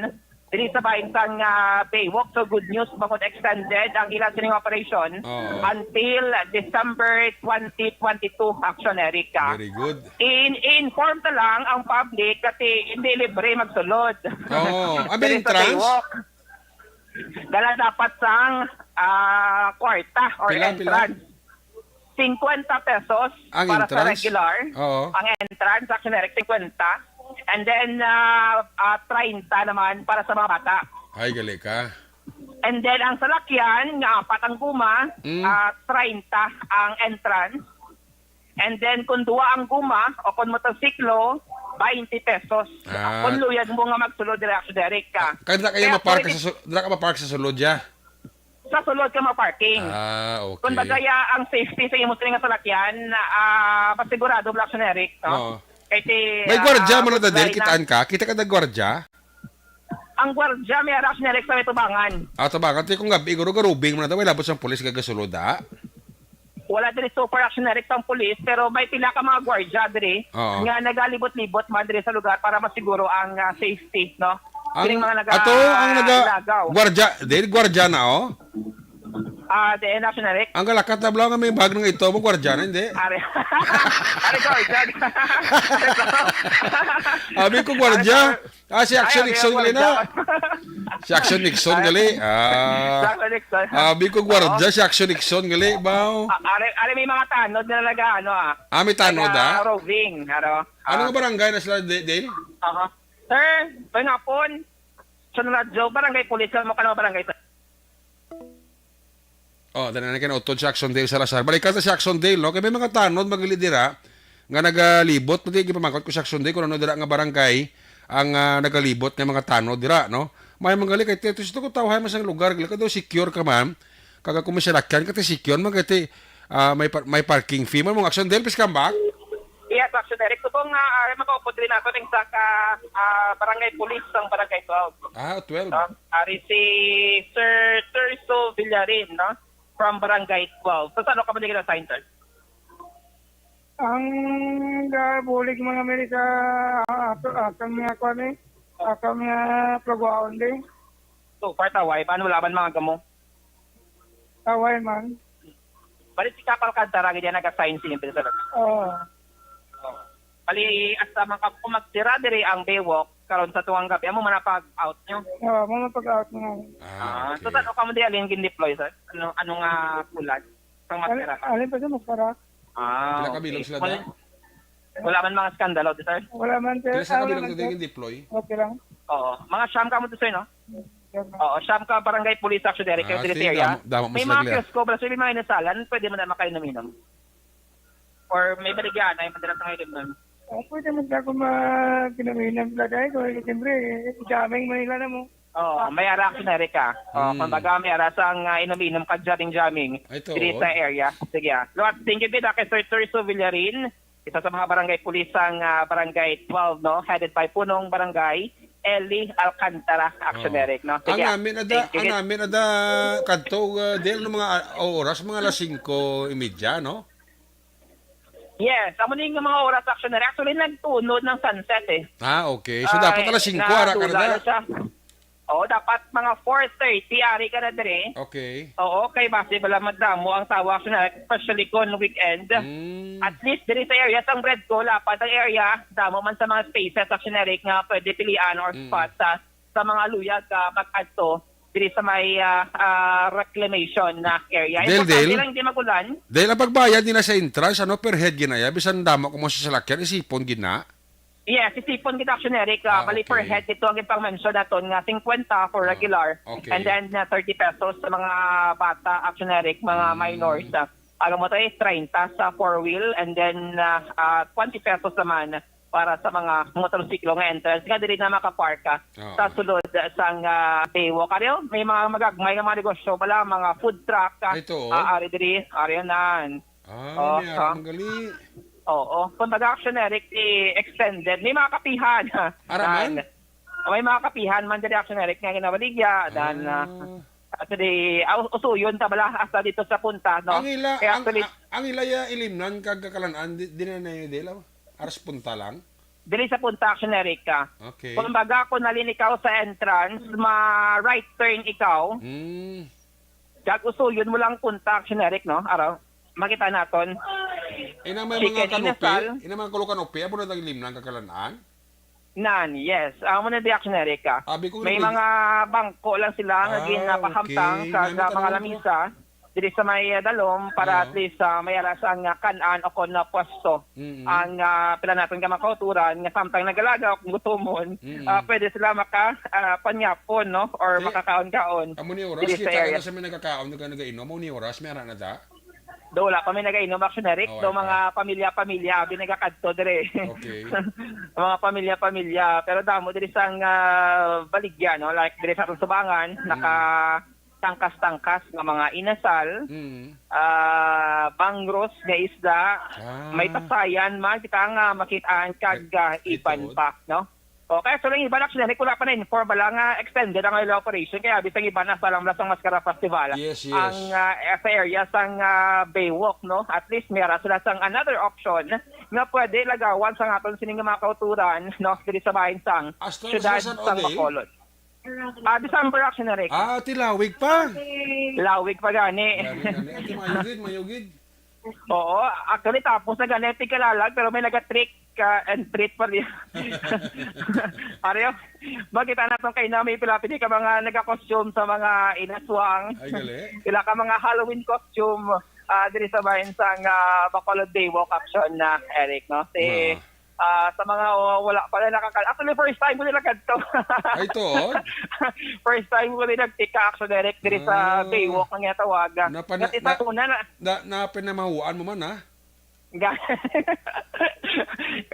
diri sa bahin sang, ah, Baywalk. So, good news, bangod extended ang ilang sining operation Oo. until December twenty twenty-two, Action Eric, ah. Very good. In, inform na lang ang public kasi hindi libre magsulod. Oo. Ah, may Diri sa entrance? Baywalk. Dala dapat sang, ah, kwarta or Pila, pila? entrance. Cincuenta pesos Ang para sa entrance? regular. Oo. Ang entrance, Action Eric, cincuenta. And then, ah, ah, treinta naman para sa mga bata. Ay, gali ka. And then, ang salakyan, nga apat ang guma, Mm. ah, treinta ang entrance. And then, kung duwa ang guma o kung motorsiklo, twenty pesos. Ah. Kung luyag mo nga magsulod diri, Action Eric, ka. Ah, kaya na kayo Kaya mapark pwede sa su-, dira ka mapark sa sulod, ya? Sa sulod ka maparking. Ah, okay. Kung bagaya ang safety sa imo sila nga salakyan, ah, pasigurado, Black Generic, no? Oo. Kay ti, May gwardiya ah, man na, Dil, line na. Kitaan ka? Kita ka na gwardiya? Ang gwardiya, may ara, Black Generic, sa may tubangan. Ah, tubangan. Ti kung gabi, guro, garubing man na, way labot sang pulis gagasulod, ah? Wala diri super, Black Generic, sang pulis, pero may pila ka mga gwardiya diri Oo. nga nagalibot-libot man diri sa lugar para masiguro ang, ah, safety, no? Ang, Kining mga naga-, ato ang naga-, lagaw. Gwardiya, Dil, gwardiya na, oh. Ah, di, eh, Black Generic. Ang galakat na bala nga may bag nga ito, mo gwardiya na, hindi? Are, are, gwardiya. Abi ko gwardiya. Are, Ah, si Action Ay, Nixon abi ko gali na. gwardiya. Si Action Nixon Ay, gali. Ah. Si Action Nixon. Abi ko gwardiya, Oo. si Action Nixon gali, baw. Ah, are, are, may mga tanod na naga, ano, ah. Ah, may tanod, Naga ah? roving, ano. Ano Ah. nga barangay na sila, Dil? Aha. Sir, may nga po. Sa radyo, barangay police lang mo ka na barangay, sir. Oh, dali na kay utod si Action Dale Salazar. Balikan ta si Action Dale, no? Kay may mga tanod, mga gali dira, nga nagalibot. Pati gipamangkot ko si Action Dale kung ano dira nga barangay ang, ah, nagalibot nga mga tanod dira, no? May mga gali kay Tito, sito ko tawhay man sang lugar, gali ka daw secure ka man. Kaga kung may salakyan ka, ti secure man, kay ti, ah, may par-, may parking fee man. Mga Action Dale, please come back. Yes, Action Dale. Subong nga, ah, makaupod rin ako rin sa ka, ah, barangay police sang barangay twelve. Ah, twelve. Ah, Ari si Sir Terso Villarin, no? From Barangay twelve. So, saan ka man din assign, sir? Ang gabulig mga Amerika, ah, ato, ah, kang mga kwan eh, ah, kang mga plagwaon din. So, far taway, paano wala man mga gamo? Taway man. Bali, si Kapal Kadara, gid yan, nag-assign si Impel, sir. Oo. Oh. Bali, hasta man ka, kung magsira diri ang Baywalk, karon sa tuwang gabi, amo man ang pag-out nyo? Oo, amo man pag-out nga. Ah, Ah, so okay. Saan ka mo di alin gin-deploy, sir? Ano, ano nga pulad? Sa Al-, Mascara ka? Alin pa sa Mascara? Ah, Pila ka okay. bilog sila Wala, da? wala man mga skandalo, sir? Wala man, sir. Pila sa Ah, wala kabilog man, na sir. din deploy? Okay lang. Oo. Mga siyam ka mo to, sir, no? Siyam lang. Oo, siyam ka barangay police actually, diri Ah, kayo diri sa sige, area. damo, damo May mas mga naglia. kiosko, bala, sir, may mga inasalan, pwede mo na makainom-inom. Or may baligyan, ay madala sa ngayon, ma'am. Ah, pwede man ako mag-inom-inom sila dahil kung siyempre, eh, jamming Manila na mo. Oo, may ara, Action Eric, ah. Oh, Hmm. kumbaga, may ara sang, ah, inom-inom kag jamming-jamming Ay, to, diri oh. sa area. Sige, ah. Lord, thank you, gid, ah, kay Sir Terso Villarin, isa sa mga barangay pulis sang, ah, Barangay twelve, no? Headed by Punong Barangay, Eli Alcantara, Action Oo. Eric, no? Sige, Ang ah. namin ada, Thank you, ang gid. namin ada, kadto, uh, Del, no, mga, ah, oras, mga alas singko y media, no? Yes, amo ni nga mga oras, Action Eric. Actually, nagtunod ng sunset, eh. Ah, okay. So, Ay, dapat alas singko, ara ka na nadula da. na siya. Oo, dapat mga four thirty, ari ka na dire. Okay. Oo, kay base bala madamo ang tawo, Action Eric, especially kon weekend. Mm. At least, diri sa area, sang Bredco, lapad ang area, damo man sa mga spaces, Action Eric, nga pwede pilian or Mm. spot sa, sa mga luyag, ah, mag-adto diri sa may, ah, ah, reclamation na area. Del, Importante Del? lang di magulan. Del, ang pagbayad nila sa entrance, ano, per head ginaya, bisan damo ko mo sa salakyan, isipon gina. Yes, isipon kita, Action Eric. Ah, Ah, bali, per okay. head dito ang ipang-mention naton nga fifty for Ah, regular. okay. And then, uh, thirty pesos sa mga bata, Action Eric, mga Mm. minors. Ah, ano mo to, eh, thirty sa four-wheel. And then, uh, uh, twenty pesos naman para sa mga motorsiklo nga entrance. Nga dili na makapark ka Oo. sa sulod sang, uh, Baywalk. Ariyo, may mga magagmay nga mga negosyo pala, mga food truck. Ah, Ay, to, oh. ah, ari diri, ari nan. Ah, Oo, may ha? arang gali. Oo. Kumbaga, Action Eric, i-extended. May mga kapihan. Ara man? Dan, may mga kapihan man diri, Action Eric, nga ginabaligya. Dan, ah, Ah. actually, ah, usuyon ta bala hasta dito sa punta, no? Ang ila, Kaya ang, actually, a-, ang ila ya ilimnan kag kakalan-an, di, di na na yun, di lang? Aras punta lang? Diri sa punta, Action Eric, ah. Okay. Kumbaga, kung nalin ikaw sa entrance, ma-right turn ikaw. Hmm. Kag usuyon mo lang punta, Action Eric, no? Araw, makita naton. Inang may Chicken mga kanupi, Inasal. inang mga kulo kanupi, amo na nag-ilimnan kakalan-an? Nan, yes. Amo na di, Action Eric, ah. Abi ko May nag- mga bangko lang sila nga Ah, ginapahamtang okay. sa, May sa mga mga lamisa diri sa may, ah, dalom para Ah. at least, ah, may aras ang, ah, kan-an o kon, ah, pwesto. Mm-mm. Ang, ah, pila naton ka mga kauturan nga samtang nagalagaw kung gutomon, Mm-mm. ah, pwede sila maka, ah, panyapon, no? Or Kaya, makakaon-kaon amo ni oras, diri sa kita area. na sa may nagkakaon, nag-, nagainom, amo ni oras, may ara na ta? Do, wala pa may nagainom, Action Eric. Oh, Do, wala pa. mga pamilya-pamilya, abi nagakadto dire. Okay. Mga pamilya-pamilya. Pero damo diri sang, ah, baligya, no? Like, diri sa atong subangan, Mm. naka tangkas-tangkas nga mga inasal, Mm. ah, bangros nga isda, Ah. may pasayan man, kita nga makitaan kag, Ay, ah, iban ito. pa, no? O, kaya sa lang iba, actually, wala pa na-inform, bala nga extended ang ila operation, kaya bisag iba na sa lang sa Mascara Festival. Yes, yes. Ang, ah, sa area sang, ah, Baywalk, no? At least, may ara sila sang another option nga pwede lagawan sa aton sining mga kauturan, no? Diri sa bahin sang Hasta syudad sa San sang Odil? Bacolod. Ah, December, actually, Rick. Ah, ti lawig pa. Lawig pa gani. Gani, gani. Ati, mayugid, mayugid. Oo, actually, tapos na gani, tigkalalag, pero may nag-trick, ah, and treat pa rin. Ariyo, makita naton kay na may pila-pili ka mga nag-costume sa mga inaswang. Ay, gali. Pila ka mga Halloween costume, ah, diri sa bahin sang, ah, Bacolod Baywalk, actually, Eric, no? Si Ah. ah, sa mga, oh, wala pa na nakakal-, actually, first time ko nila kadto. Ay, tuod? First time ko nila nagtika, actually, Eric, diri sa Ah. Baywalk ang ginatawag. Napana-, Kasi na, sa una na, na, napinamahuan mo man, ha? Ga-,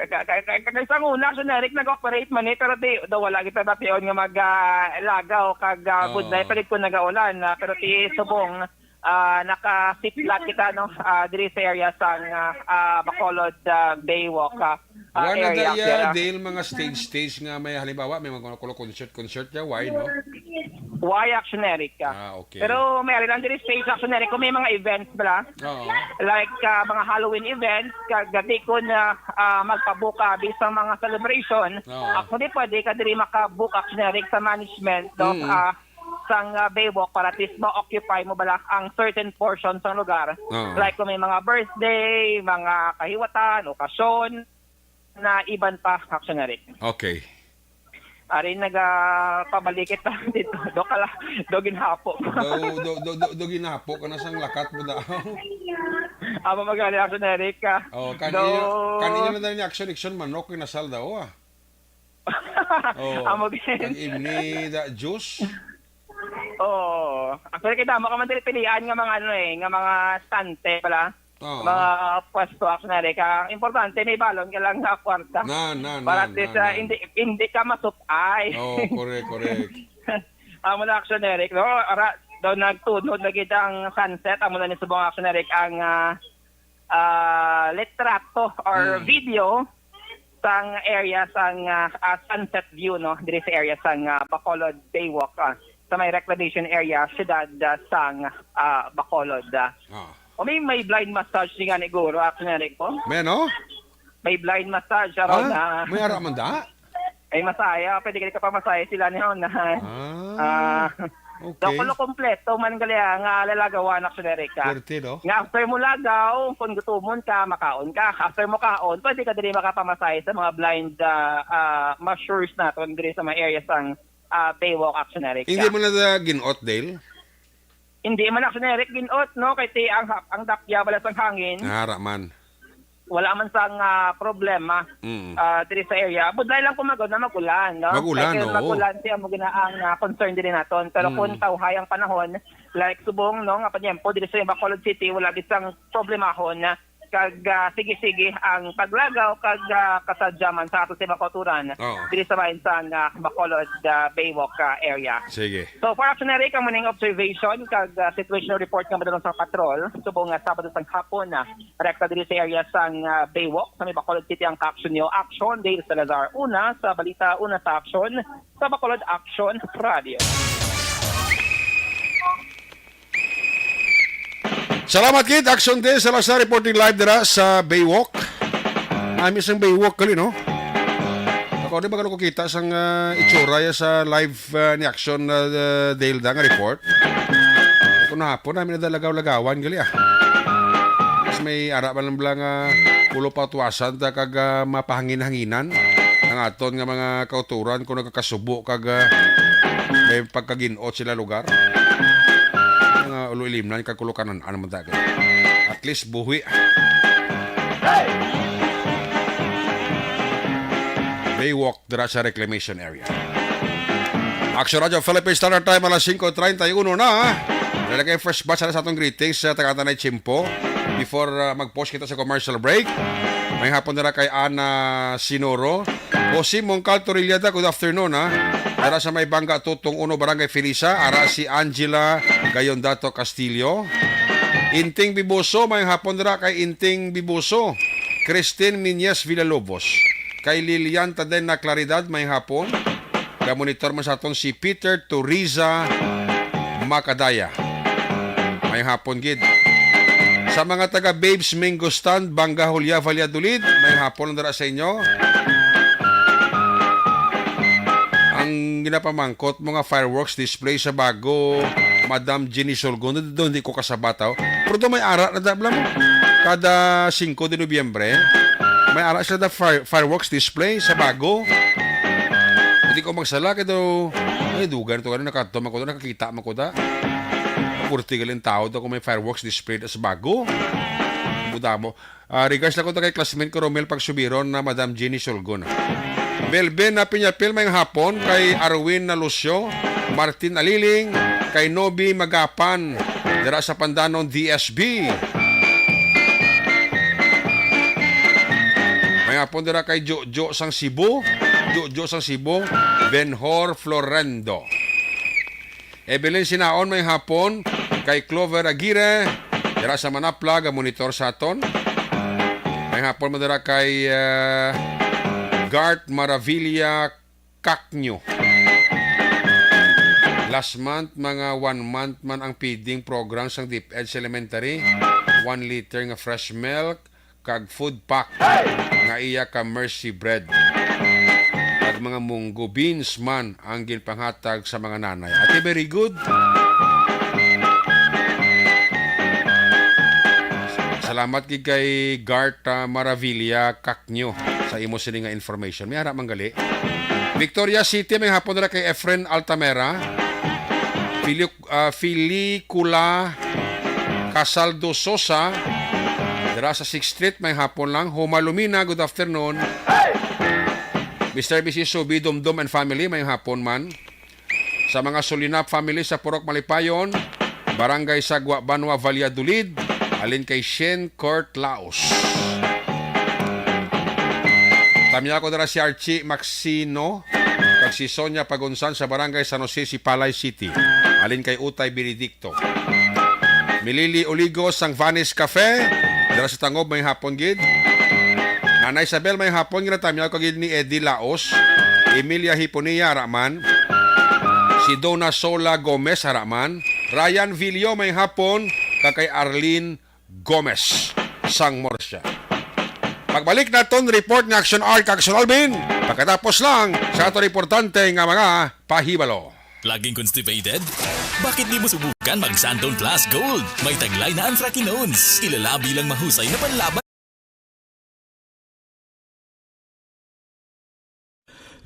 ka-, ka-, ka-, ka-, sa una, actually, Eric, nag-operate man eh, pero di, daw wala kita nation nga mag, ah, lagaw, kag, ah, Oo. budlay, palit ko nagaulan, ah, pero ti subong, ah, naka-seat lot kita, no, ah, diri sa area sang, ah, ah, Bacolod, ah, Baywalk, ah, ah, Wala na area, daya, pero dahil mga stage-stage nga may halimbawa, may mga kulo concert-concert ya, why, no? Why, actually, Eric, ah? Ah, okay. Pero may ari lang diri stage, actually, Eric, kung may mga events bala. Oo. Like, ah, mga Halloween events, kag di ko na, ah, magpabuka bisan mga celebration. Oo. Actually, pwede ka diri makabook, actually, Eric, sa management, no? Mm. Ah, sang, ah, Baywalk para at least ma-occupy mo bala ang certain portion sang lugar. Oo. Like kung may mga birthday, mga kahiwatan, okasyon, na iban pa, actually, Eric. Okay. Ari, nagapabalik kita dito. Do kala, do ginhapo ko. Do, do, do, do, do ginhapo ka na sang lakat mo daw. Amo magali, actually, Eric, ah. Oh, kan Do inyo, kan inyo na dali ni action, action, manok, kinasal daw, ah. Oh, Amo gid. Ang imni da juice? Oo. Actually, kay damo ka man diri pilian nga mga ano eh, nga mga stante pala. Oo. Mga pwesto, actually, ka importante may balon ka lang nga kwarta. Na, na, na, Para at least, na, ah, na. hindi, hindi ka masupay. Oo, correct, correct. Amo na, actually, Eric, no? Ara, daw nagtunod na gid ang sunset. Amo na ni subong, actually, Eric, ang, ah, ah, litrato or Mm. video sang area sang, ah, ah, sunset view, no, diri sa area sang, ah, Bacolod Baywalk, ah, sa may reclamation area, siyudad, ah, sang, ah, Bacolod, ah. Ah. O may, may blind massage ni nga ni Guro, actually, Eric, po. May ano? May blind massage around Ah, na may ara man da? Ay, masaya. Pwede ka pa masaya sila ni Hon. Ah, Ah, okay. daw kulo kompleto man gali, ah, nga lalagawan, actually, Eric, ah. Swerte, no? Nga after mo lagaw, kung gutumon ka, makaon ka. After mo kaon, pwede ka diri makapamasahe sa mga blind, ah, ah, masseurs naton diri sa mga area sang, ah, Baywalk, actually, Eric, Hindi ah. mo na da ginot, Dale? Hindi man, actually, Eric, ginot, no? Kay ti ang hap-, ang dapya bala sang hangin. Ah, ra man. wala man sang, ah, problema, Mm. ah, diri sa area. Budlay lang kung magod na magulan, no? Magulan, Kaya oo. magulan siya mo ginaang, ah, concern diri naton. Pero Mm. kung tawhay ang panahon, like subong, no, nga panyempo diri sa Bacolod City, wala bisang problemahon na kag, ah, sige-sige ang paglagaw kag, ah, kasadyaman sa ato sa mga kauturan Oo. diri sa bayan sa, ah, Bacolod, ah, Baywalk, ah, area. Sige. So, for action na rin, ang muning observation kag, ah, situational report nga madalong sa patrol, subong nga Sabado sang hapon na rekta diri sa area sang, ah, Baywalk, sa may Bacolod City ang ka-action niyo. Action, Dale Salazar. Una sa balita, una sa action, sa Bacolod Action Radio. Salamat, Kid. Action Day, Salazar, reporting live dira sa Baywalk. Ami sang Baywalk, kali, no? Ako, di ba ko kita sang, ah, itsura ya sa live, ah, ni Action, ah, Dale da nga report? Kung hapon, namin nadalagaw-lagawan, gali, ah. Mas may ara man lang bala nga pulo pa tuwasan ta kag, ah, mapahangin-hanginan ang aton nga mga kauturan kung nagkakasubo kag, ah, may pagkaginot sila lugar. Mga ulo ilimnan kag kulo kanan-an man ta kay. At least buhi. Baywalk dira sa reclamation area. Action Radio Philippines Standard Time, alas singko treinta y uno na. Wala kay first batch na sa atong greetings sa taga Tanay Chimpo. Before, uh, mag-pause kita sa commercial break, may hapon nila kay Ana Sinoro. O si Mongkal Torillada, good afternoon, ha. Dara sa may Bangga Tutong Uno, Barangay Felisa, ara si Angela Gayondato Castillo. Inting Biboso, may hapon dira kay Inting Biboso. Christine Miñez Villalobos. Kay Lilian Tadena Claridad, may hapon. Ga-monitor man sa aton si Peter Turiza Macadaya. May hapon gid. Sa mga taga Babes Mango Stand, Bangga Julia, Valladolid, may hapon dira sa inyo. Ang ginapamangkot mo nga fireworks display sa bago, Madam Jenny Solgon, doon di ko kasabataw. Pero doon may ara na dabla mo. Kada singko de Nobyembre, may ara sila da fire- fireworks display sa bago. Hindi ko magsala kay daw, ay, dugan to, ano, nakadto man ko da, nakakita man ko da. Purti galing tao daw kung may fireworks display sa bago. Buda mo. Ah, regards lang ko ta kay classmate ko, Romel Pagsubiron, na Madam Jenny Solgon. Melvin na Piñapil, may hapon, kay Arwin na Lucio, Martin Aliling, kay Nobi Magapan, dira sa Pandanon D S B. May hapon dira kay Jojo sang Cebu, Jojo sang Cebu, Benhor Florendo. Evelyn Sinaon, may hapon, kay Clover Aguirre, dira sa Manapla, ga-monitor sa aton. May hapon mo dira kay, ah, Gart Maravilla Cacño. Last month, mga one month man ang feeding program sang DepEd sa elementary. One liter nga fresh milk, kag food pack nga iya ka Mercy bread, kag mga munggo beans man ang ginpanghatag sa mga nanay. Ate, very good. Salamat gid kay Garta Maravilla Cacño sa imo sini nga information. May ara man gali. Victoria City, may hapon na kay Efren Altamera. Filio ah, Filicula Casaldo Sosa, dira sa Sixth Street, may hapon lang. Homa Lumina, good afternoon. Mister Missus Subi, Dumdum and family, may hapon man. Sa mga Solinap family sa Purok Malipayon, Barangay Sagwa, Banwa, Valladolid, alin kay Shen Kurt Laos. Tamya ko dira si Archie Maxino kag si Sonia Pagunsan sa Barangay San Jose, Sipalay City. Alin kay Utay Benedicto. Milili Oligo sang Vanis Cafe. Dira sa Tangob, may hapon gid. Nanay Isabel, may hapon, ginatamyaw ka gid ni Eddie Laos, Emilia Hiponia, Raman, si Dona Sola Gomez, Raman, Ryan Villo, may hapon, kag kay Arlene Gomez sang Murcia. Pagbalik naton report nga Action Art kag Action Alvin, pagkatapos lang sa aton importante nga mga pahibalo. Laging constipated? Bakit di mo subukan mag Santon Plus Gold? May taglay na anthracinones, kilala bilang mahusay na panlaban.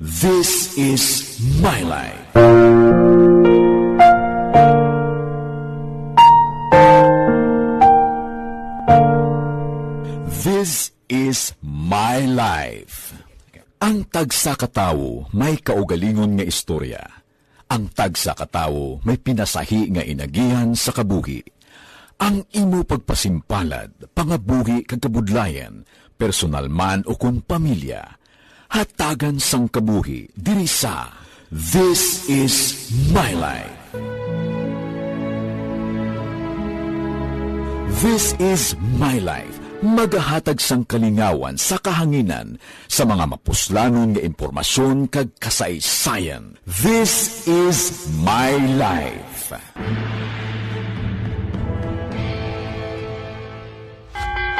This is my life. This My Life. Ang tagsa ka tawo may kaugalingon nga istorya. Ang tagsa ka tawo may pinasahi nga inagihan sa kabuhi. Ang imo pagpasimpalad, pangabuhi kag kabudlayan, personal man o kon pamilya, hatagan sang kabuhi diri sa This Is My Life. This Is My Life, magahatag sang kalingawan sa kahanginan sa mga mapuslanon nga impormasyon kag kasaysayan. This Is My Life.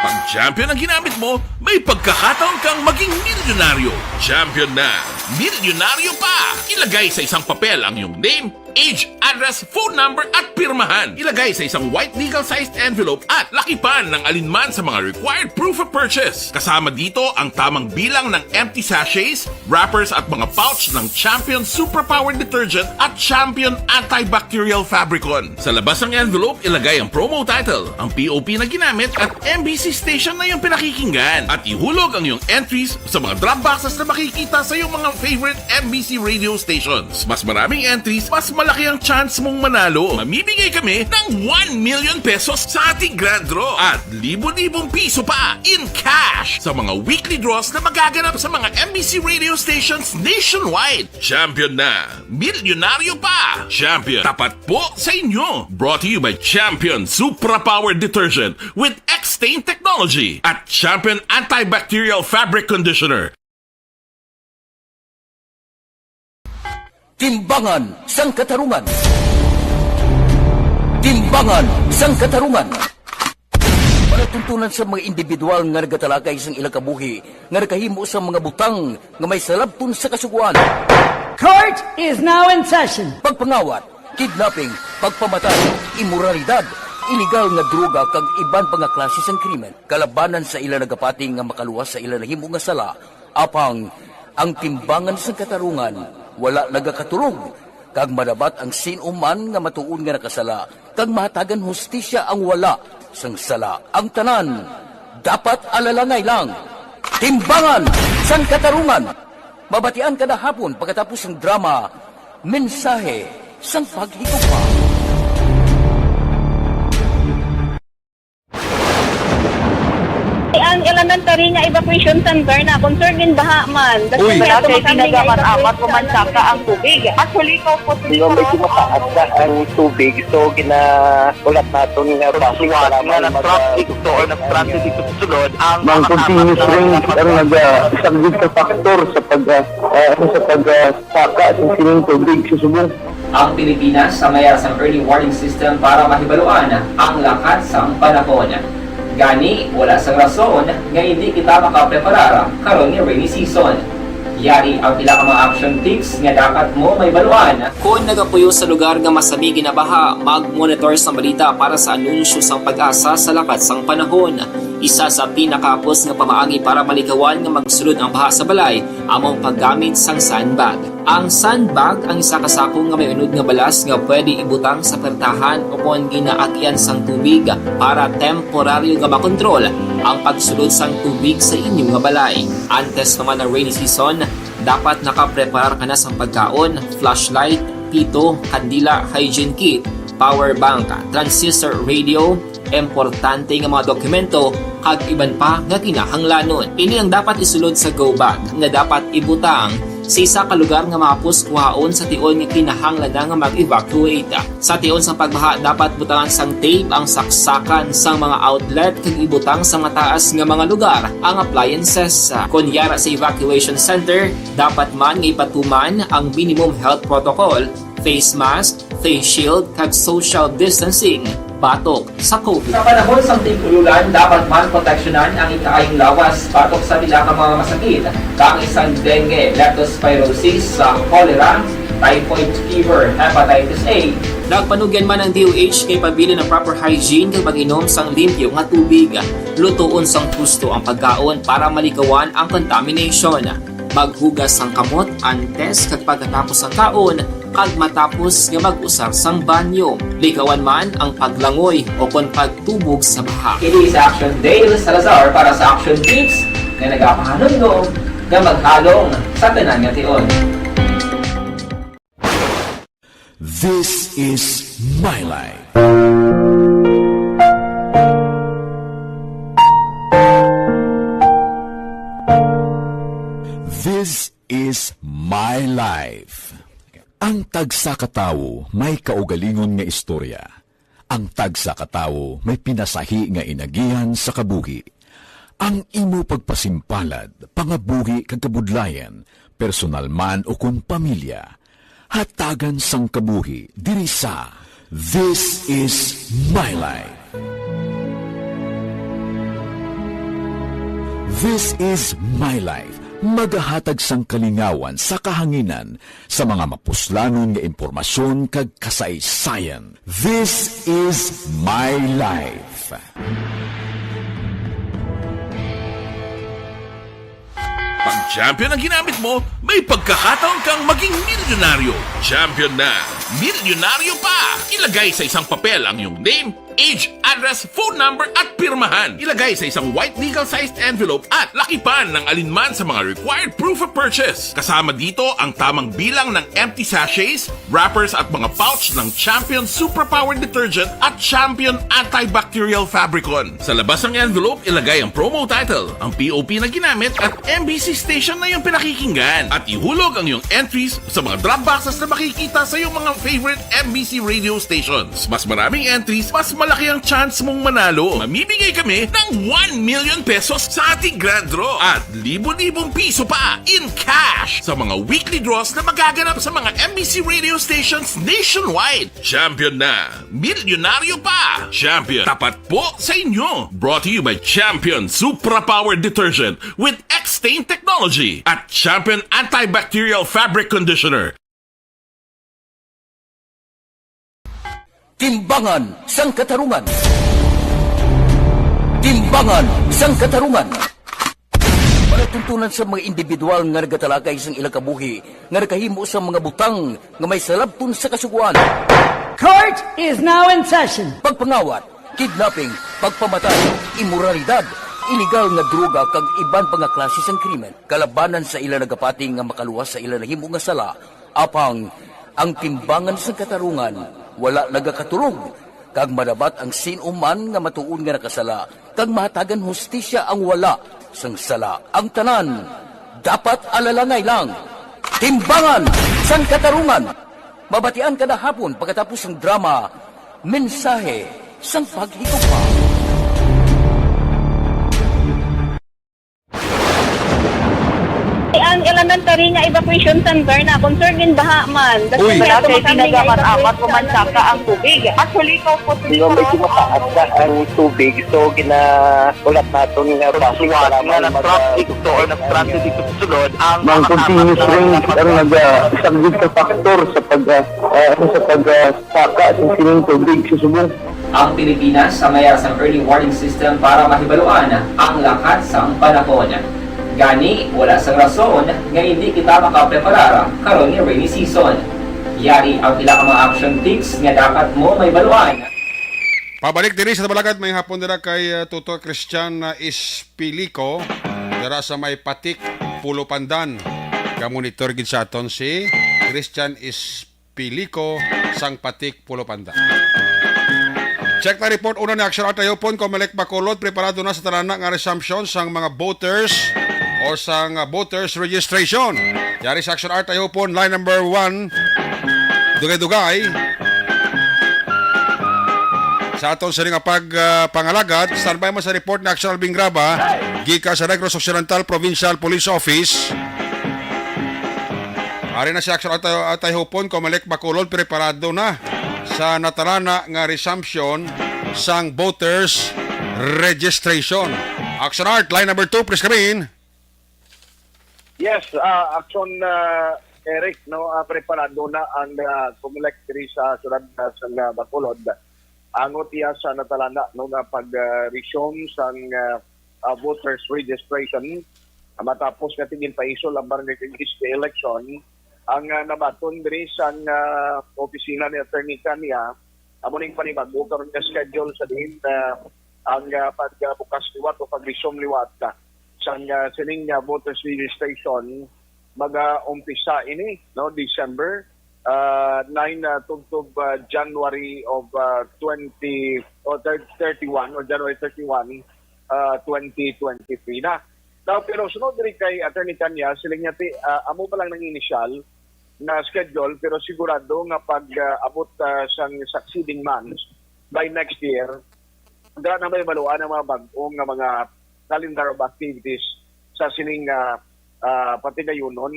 Pag champion ang ginamit mo, may pagkakataon kang maging milyonaryo. Champion na, milyonaryo pa! Ilagay sa isang papel ang iyong name, age, address, phone number, at pirmahan. Ilagay sa isang white legal-sized envelope at lakipan ng alinman sa mga required proof of purchase. Kasama dito ang tamang bilang ng empty sachets, wrappers, at mga pouch ng Champion Superpower Detergent at Champion Antibacterial Fabricon. Sa labas ng envelope, ilagay ang promo title, ang P O P na ginamit, at M B C station na iyong pinakikinggan. At ihulog ang iyong entries sa mga drop boxes na makikita sa iyong mga favorite M B C radio stations. Mas maraming entries, mas malaki ang chance mong manalo. Mamimigay kami ng one million pesos sa ating grand draw at libo-libong piso pa in cash sa mga weekly draws na magaganap sa mga M B C radio stations nationwide. Champion na! Milyonaryo pa! Champion, tapat po sa inyo! Brought to you by Champion Supra Power Detergent with X-Stain Technology at Champion Antibacterial Fabric Conditioner. Timbangan sang Katarungan. Timbangan sang Katarungan. Palatuntunan sa mga individual nga nagatalakay sang ilang kabuhi nga nakahimo sang mga butang nga may salabton sa Kasugoan. Court is now in session. Pagpangawat, kidnapping, pagpamatay, imoralidad, iligal nga droga kag iban pa nga klase sang krimen kalabanan sa ila nagapati nga makaluwas sa ila nahimo nga sala. Apang ang timbangan sang katarungan wala nagakaturog, kag madabat ang sin-o man nga matuod nga nakasala, kag mahatagan hustisya ang wala sang sala. Ang tanan dapat alalangay lang. Timbangan sang Katarungan. Mabatian kada hapon pagkatapos sang drama, Mensahe sang Paghigugma. Ang elementary nga evacuation center na concerned gid baha man. Uy. Wala kay tinaga man amat, umansaka ang tubig. Actually, ko po, medyo mataas na ang tubig. So, gina-, ulat naton nga basi nga nag-traffic to or nag-transit dito sa sulod ang mga continuous rain ang nag-, ah, isang big factor sa pag, ah, ah, sa pag, ah, saka sa sining tubig sa subong. Ang Pilipinas ang mayara sang early warning system para mahibaluan ang lakat sang panahon. Gani, wala sang rason nga hindi kita makapreparar karon nga rainy season. Yari ang pila ka mga action tips nga dapat mo mahibaluan. Kon nagapuyo sa lugar nga masami ginabaha, mag-monitor sang balita para sa anunsyo sang PAGASA sa lakat sang panahon. Isa sa pinakahapos nga pamaagi para malikawan nga magsulod ang baha sa balay amo ang paggamit sang sandbag. Ang sandbag ang isa ka sako nga may unod nga balas nga pwede ibutang sa pertahan o kon ginaagian sang tubig para temporaryo nga makontrol ang pagsulod sang tubig sa inyo nga balay. Antes pa man ang rainy season, dapat nakapreparar ka na sang pagkaon, flashlight, pito, kandila, hygiene kit, power bank, transistor radio, importante nga mga dokumento, kag iban pa nga kinahanglanon. Ini ang dapat isulod sa go bag nga dapat ibutang sa isa ka lugar nga mahapos kuhaon sa tion nga kinahanglan na nga mag-evacuate. Sa tion sang pagbaha, dapat butangan sang tape ang saksakan sang mga outlet kag ibutang sa mataas nga mga lugar ang appliances. Kon yara sa evacuation center, dapat man nga ipatuman ang minimum health protocol, face mask, face shield, kag social distancing batok sa COVID. Sa panahon sang tig-ulan, dapat man proteksyonan ang ikaayong lawas batok sa pila ka mga masakit, kaangay sang dengue, leptospirosis, sa cholera, typhoid fever, hepatitis A. Nagpanugyan man ang D O H kay pabilin ang proper hygiene kag pag-inom sang limpyo nga tubig. Lutoon sang husto ang pagkaon para malikawan ang contamination. Maghugas sang kamot antes kag pagkatapos sang kaon, kag matapos nga mag-usar sang banyo. Likawan man ang paglangoy o kon pagtubog sa baha. Ini si Action Dale Salazar para sa Action Tips. nga nagapahanumdom nga mag-along sa tanan nga tion. This is my life. This is my life. Ang tagsa ka tawo may kaugalingon nga istorya. Ang tagsa ka tawo may pinasahi nga inagihan sa kabuhi. Ang imo pagpasimpalad, pangabuhi kag kabudlayan, personal man o kon pamilya, hatagan sang kabuhi diri sa This is My Life. This is My Life, magahatag sang kalingawan sa kahanginan sa mga mapuslanon nga impormasyon kag kasaysayan. This is My Life. Pag champion ang ginamit mo, may pagkakataon kang maging milyonaryo. Champion na, milyonaryo pa! Ilagay sa isang papel ang iyong name, age, address, phone number, at pirmahan. Ilagay sa isang white legal-sized envelope at lakipan ng alinman sa mga required proof of purchase. Kasama dito ang tamang bilang ng empty sachets, wrappers at mga pouch ng Champion Superpower Detergent at Champion Antibacterial Fabricon. Sa labas ng envelope, ilagay ang promo title, ang P O P na ginamit at M B C station na iyong pinakikinggan. At ihulog ang iyong entries sa mga drop boxes na makikita sa iyong mga favorite M B C radio stations. Mas maraming entries, mas malaki ang chance mong manalo. Mamimigay kami ng one million pesos sa ating grand draw at libo-libong piso pa in cash sa mga weekly draws na magaganap sa mga M B C radio stations nationwide. Champion na! Milyonaryo pa! Champion, tapat po sa inyo! Brought to you by Champion Supra Power Detergent with X-Stain Technology at Champion Antibacterial Fabric Conditioner. Timbangan sang Katarungan. Timbangan sang Katarungan. Palatuntunan sa mga individual nga nagatalakay sang ilang kabuhi nga nakahimo sa mga butang nga may salabton sa Kasugoan. Court is now in session. Pagpangawat, kidnapping, pagpamatay, imoralidad, iligal nga droga kag iban pa nga klase sang krimen. Kalabanan sa ila nagapati nga makaluwas sa ila nahimo nga sala, apang ang timbangan sang katarungan wala nagakatulog, kag madabat ang sin-o man nga matuod nga nakasala, kag mahatagan hustisya ang wala sang sala. Ang tanan dapat alalangay lang. Timbangan sang Katarungan. Mabatian kada hapon pagkatapos sang drama, Mensahe sang Paghigugma. Ang elementary nga evacuation center na concern gid baha man. Uy. Wala kay tinaga man amat ko man saka ang tubig. Actually, ko po. Di ba medyo mataas na ang tubig? So, gina-, ulat naton nga bus nga nag-traffic to or nag-transit dito sa sulod, ang mga continuous rains ang nag-saglit sa factor sa pag, ah, ah, sa pag, ah, saka sa sining tubig sa subong. Ang Pilipinas sa mayara sang early warning system para mahibaluan ang lakat sang panahon. Gani, wala sang rason nga hindi kita makapreparar karon nga rainy season. Yari ang pila ka mga action tips nga dapat mo mahibaluan. Pabalik diri sa Tabalagad, may hapon dira kay, uh, Tuto Christian, uh, Espilico, dira sa may Patik, Pulo Pandan. Ga-monitor gid sa aton si Christian Espilico sang Patik, Pulo Pandan. Check na report una ni Action Art Ayopon, Comelec Bacolod, preparado na sa talana nga resumption sang mga voters o sang, uh, voters registration. Yari sa Action Art Ayopon, line number one, Dugay-dugay. Sa aton sini nga pag, ah, pangalagad, standby mo sa report ni Action Alvin Graba, gikan sa Negros Occidental Provincial Police Office. Ari na si Action Atay, Atay Hupon, Comelec Bacolod, preparado na sa natalana nga resumption sang voters registration. Action Art, line number two, please come in. Yes, ah, Action, ah, Eric, no, ah, preparado na ang, ah, Comelec diri sa siyudad, ah, sa, ah, Bacolod. Angot iya sa natalana, no, nga pag, ah, resume sang, ah, ah, voters registration, ah, matapos nga tigin paisol ang barangay kag S P election, ang, ah, nabaton diri sang, ah, opisina ni Attorney Kanya, amo ning panibag-o karon nga schedule sa diin, ah, ang, ah, pagbukas liwat o pag-resume liwat, ah, sang, ah, sining, ah, voters registration, mag-umpisa ini, no, December, ah, nine, ah, tubtob, ah, January of, ah, twenty, o thir-, thirty-one, or January thirty-one, ah, twenty twenty-three na. Now, pero sunod diri kay Attorney Kanya, siling niya, ti, ah, amo pa lang nang initial na schedule, pero sigurado nga pag, ah, abot, ah, sang succeeding months, by next year, dira na may maluan ang mga bag-o nga mga calendar of activities sa sining, ah, ah, patigayunon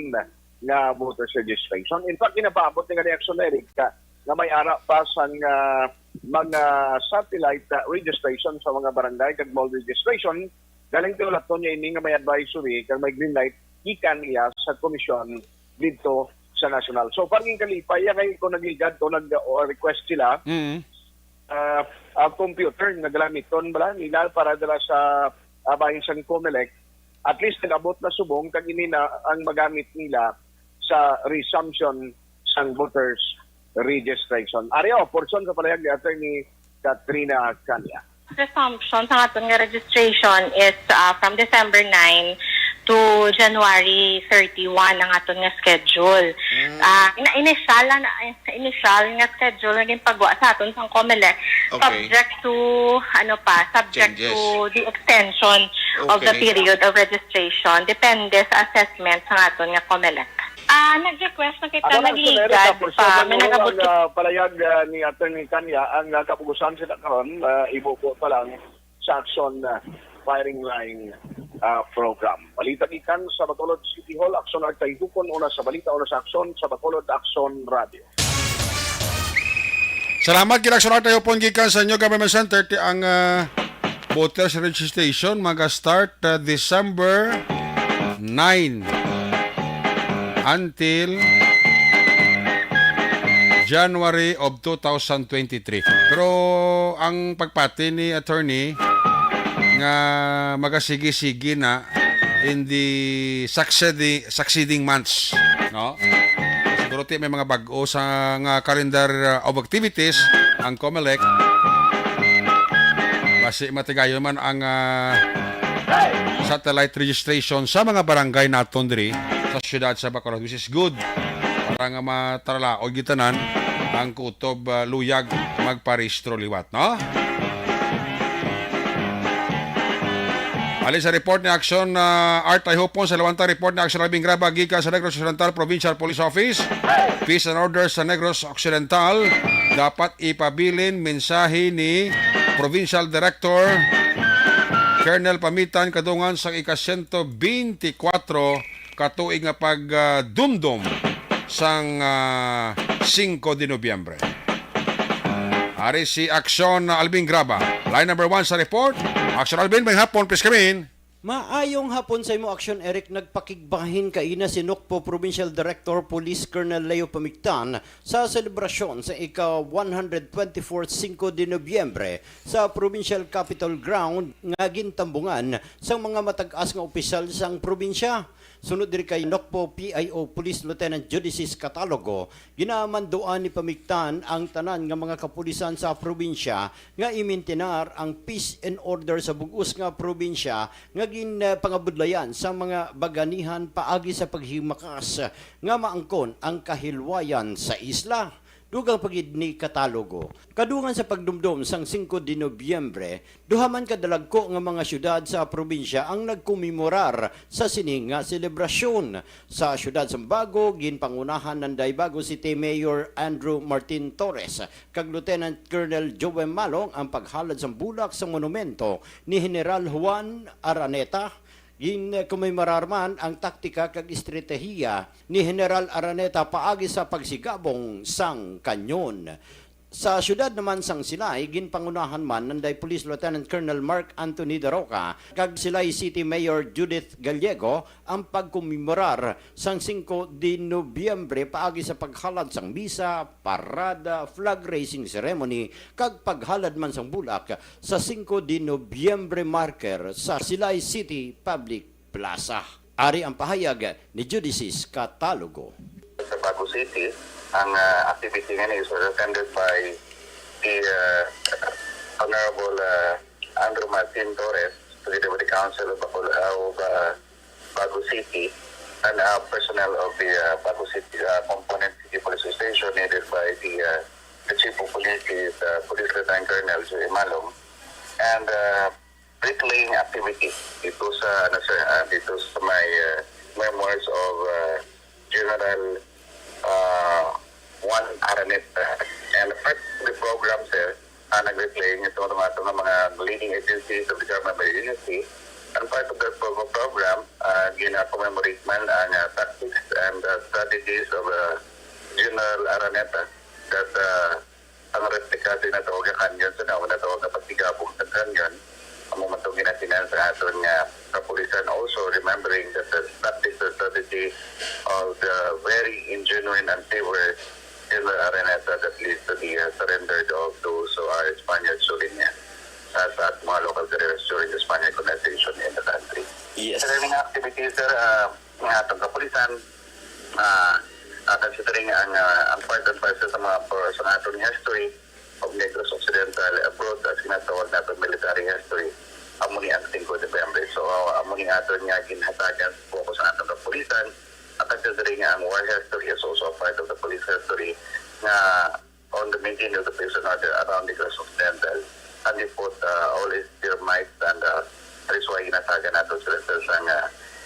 nga voters registration. In fact, ginapaabot ni nga ni Action Eric ka, nga may ara pa sang, ah, mga satellite, ah, registration sa mga barangay kag mall registration. Galing tinulat niya ini nga may advisory kag may green light gikan iya sa komisyon didto sa national. So, parang yung kalipay, yan kay kung nagligad, kung nag-request sila, Mm. ah, ah, computer nga gamiton bala nila para dala sa, ah, bahin sang Comelec, at least nag-abot na subong kag ini na ang magamit nila sa resumption sang voters registration. Ari, oh, portion sa palahayag ni Attorney Katrina Canya. Resumption sa aton nga registration is, ah, from December nine to January thirty-one ang aton nga schedule. Mm. Ah, ina-, initial na, initial nga schedule nga ginpagwa sa aton sang Comelec, Okay. subject to, ano pa, subject Changes. to the extension of the Okay. period of registration, depende sa assessment sa aton nga Comelec. Ah, nag-request na kita, Ano lang, nagligad Sir Eric, ah, for pa, sure, may ano nag-abot ang, ah, palayag, ah, ni Attorney Kanya, ang, ah, kapugusan sila karon, ah, ibubo pa lang sa Action, ah, Firing Line, ah, Program. Balita gikan sa Bacolod City Hall, Action Artay Hukon, una sa balita, una sa aksyon, sa Bacolod Action Radio. Salamat, Gil Action Artay Hukon, gikan sa inyo, Government Center. Ti ang, ah, voters registration, maga-start, ah, December nine until January of two thousand twenty-three. Pero ang pagpati ni attorney nga magasigi-sigi na in the succeedi-, succeeding months, no? Siguro ti may mga bag-o sa nga calendar, uh, of activities ang Comelec. Basi matigayon man ang, uh, satellite registration sa mga barangay naton diri sa siyudad sa Bacolod, which is good para nga mataralaod gitanan ang kutob, uh, luyag magparehistro liwat, no? Ali sa report ni Action, ah, Art Ayhupon, sa Lawanta report ni Action Alvin Graba gikan sa Negros Occidental Provincial Police Office. Peace and order sa Negros Occidental. Dapat ipabilin mensahe ni Provincial Director Colonel Pamitan kadungan sa ika-siyento beintikwatro katuig nga pagdumdom sang, ah, singko de Nobyembre. Ari si Aksyon Alvin Graba. Line number one sa report. Aksyon Alvin, may hapon, please come in. Maayong hapon sa imo, Aksyon Eric. Nagpakigbahin kaina si Nokpo Provincial Director Police Colonel Leo Pamigtan sa selebrasyon sa ika one hundred twenty-fourth Cinco de Noviembre sa Provincial Capitol Ground nga gintambungan sang mga matag-as nga opisyal sang probinsya. Sunod diri kay Nokpo P I O Police Lieutenant Judicis Catalogo, ginamanduan ni Pamigtan ang tanan nga mga kapulisan sa probinsya nga imintinar ang peace and order sa bug-os nga probinsya nga ginpangabudlayan sa mga baganihan paagi sa paghimakas nga maangkon ang kahilwayan sa isla. Dugang pa gid ni Catalogo, kadungan sa pagdumdom sang singko de Nobyembre, duha man ka dalagko nga mga siyudad sa probinsya ang nagkomemorar sa sini nga selebrasyon. Sa siyudad sang Bago, ginpangunahan nanday Bago City Mayor Andrew Martin Torres kag Lieutenant Colonel Joe Malong ang paghalad sang bulak sa monumento ni General Juan Araneta. Ginkomemorar man ang taktika kag estratehiya ni General Araneta paagi sa pagsigabong sang kanyon. Sa siyudad naman sang Silay, ginpangunahan man nanday Police Lieutenant Colonel Mark Anthony Daroca kag Silay City Mayor Judith Gallego ang pagkomemorar sang singko de Nobyembre paagi sa paghalad sang misa, parada, flag raising ceremony, kag paghalad man sang bulak sa singko de Nobyembre marker sa Silay City Public Plaza. Ari ang pahayag ni Judicis Catalogo. Sa Bago City, ang, ah, activity nga ni is attended by the, ah, Honorable, ah, Andrew Martin Torres, together with the Council of Bacol-, of, uh, Bago City, and, uh, personnel of the, uh, Bago City, uh, Component City Police Station, headed by the, uh, the Chief of Police, is, uh, Police Lieutenant Colonel Joey Malong, and, uh, brick laying activity dito sa, ano, sir, uh, dito sa may, uh, memoirs of, uh, General, uh, Juan Araneta. And part of the program, sir, uh, nag-replay nito ng ato nga mga leading agencies of the government agency. And part of the pro-, program, uh, gina-commemorate man ang, uh, tactics and, uh, strategies of, uh, General Araneta that, uh, ang replika sa natawag nga kanyon sa nauna natawag nga pagtigabog sa kanyon. Amo man itong ginatinan sa aton nga kapulisan. Also, remembering that the tactics and strategy of the very ingenuine and clever General Araneta that leads to the, uh, surrender of those who are Spaniards during, uh, uh, sa ating mga local guerrillas during the Spanish colonization in the country. Yes. Sa mga activities, sir, uh, nga atong kapulisan, uh, uh, considering ang, uh, ang part and parcel sa mga, sa aton history of Negros Occidental abroad, as ginatawag naton military history, amo ni ang singko de Nobyembre. So, uh, amo ni aton nga ginhatagan sa focus sa aton kapulisan, uh, considering nga ang war history is also a part of the police history, nga on the maintaining of the peace and order around the Negros Occidental, and they put, uh, all its their might and, uh, that is why ginatagan nato sila, sir, sa nga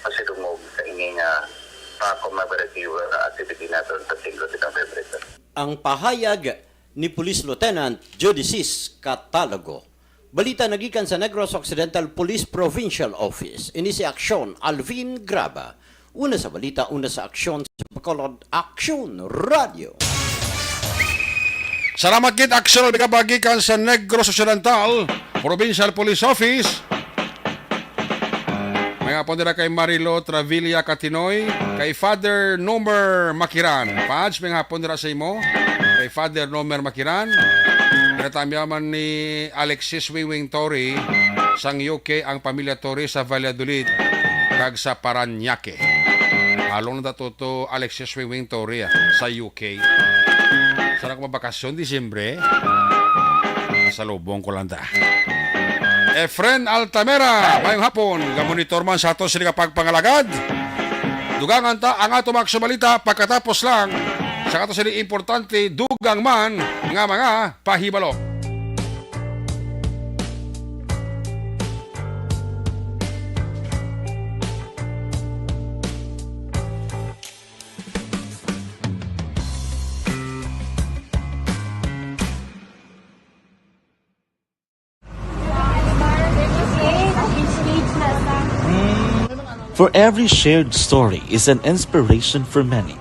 masidungog sa ini nga, uh, commemorative, uh, activity nato sa singko de Nobyembre, sir. Ang pahayag ni Police Lieutenant Judicis Catalogo. Balita nagikan sa Negros Occidental Police Provincial Office. Ini si Aksyon Alvin Graba. Una sa balita, una sa aksyon sa Bacolod, Aksyon Radio. Salamat gid, Aksyon Alvin Graba, gikan sa Negros Occidental Provincial Police Office. May hapon dira kay Marilo Travilla Catinoy, kay Father Nomer Makiran. Paj, may hapon dira sa imo, kay Father Nomer Makiran. Pinatamyaman ni Alexis Wingwing Tori sang U K ang pamilya Tori sa Valladolid kag sa Parañaque. Halong na to, to Alexis Wingwing Tori, ah, sa U K. Sana ko mabakasyon, Disyembre. Sa lubong ko lang da. Efren Altamera, mayong hapon. Gamonitor man sa ato sini nga pagpangalagad. Dugangan ta ang ato mga sumalita pagkatapos lang sa ato sini importante, dugang man nga mga pahibalo. For every shared story is an inspiration for many.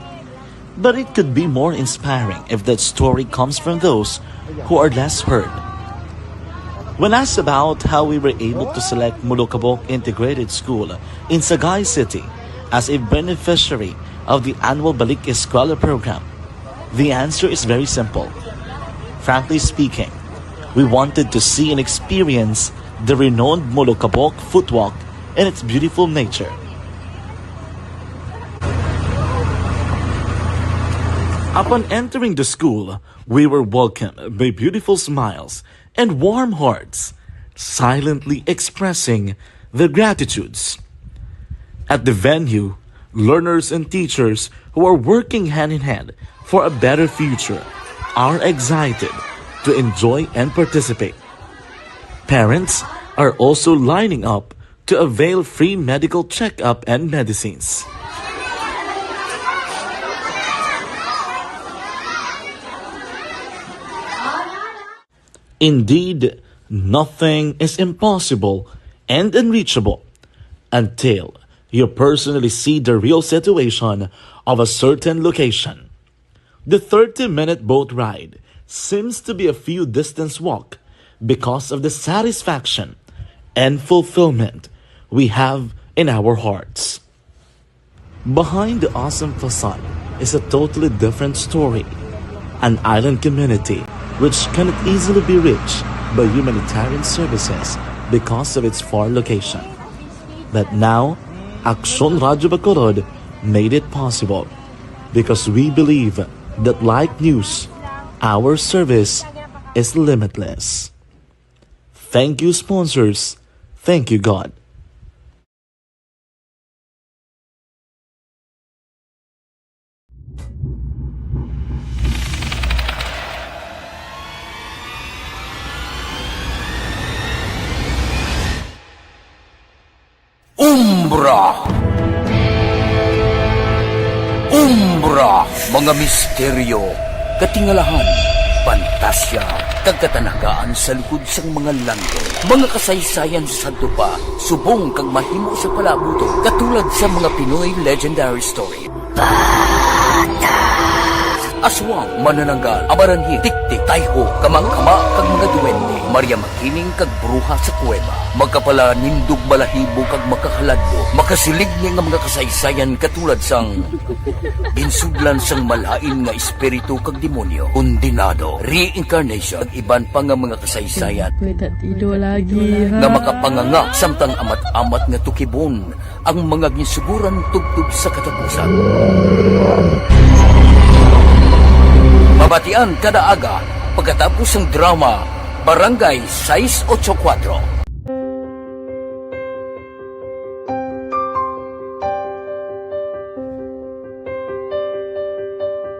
But it could be more inspiring if that story comes from those who are less heard. When asked about how we were able to select Molokabok Integrated School in Sagay City as a beneficiary of the annual Balik Eskwela program, the answer is very simple. Frankly speaking, we wanted to see and experience the renowned Molokabok footwalk and its beautiful nature. Upon entering the school, we were welcomed by beautiful smiles and warm hearts, silently expressing their gratitudes. At the venue, learners and teachers who are working hand in hand for a better future are excited to enjoy and participate. Parents are also lining up to avail free medical checkup and medicines. Indeed, nothing is impossible and unreachable until you personally see the real situation of a certain location. The thirty-minute boat ride seems to be a few distance walk because of the satisfaction and fulfillment we have in our hearts. Behind the awesome facade is a totally different story, an island community which cannot easily be reached by humanitarian services because of its far location. But now, Aksyon Radyo Bacolod made it possible because we believe that, like news, our service is limitless. Thank you, sponsors. Thank you, God. Umbra. Umbra, mga misteryo, katingalahan, pantasya, kag katanagaan sa lukod sang mga langit. Mga kasaysayan sa sadto pa, subong kag mahimo sa palaabuton, katulad sa mga Pinoy legendary story. Aswang, manananggal, amaranhit, tiktik, tayho, kamangkama, kag mga duwende, Maria Makiling kag bruha sa kuweba, makapalanindog balahibo kag makahaladlo, makasiligni nga mga kasaysayan katulad sang ginsudlan sang malain nga espiritu kag demonyo, kondenado, reincarnation, kag iban pa nga mga kasaysayan May tatido lagi, ha? nga makapanganga samtang amat-amat nga tukibon ang mga ginsuguran tubtob sa katapusan. Mabatian kada aga pagkatapos sang drama Barangay sais ocho kuwatro.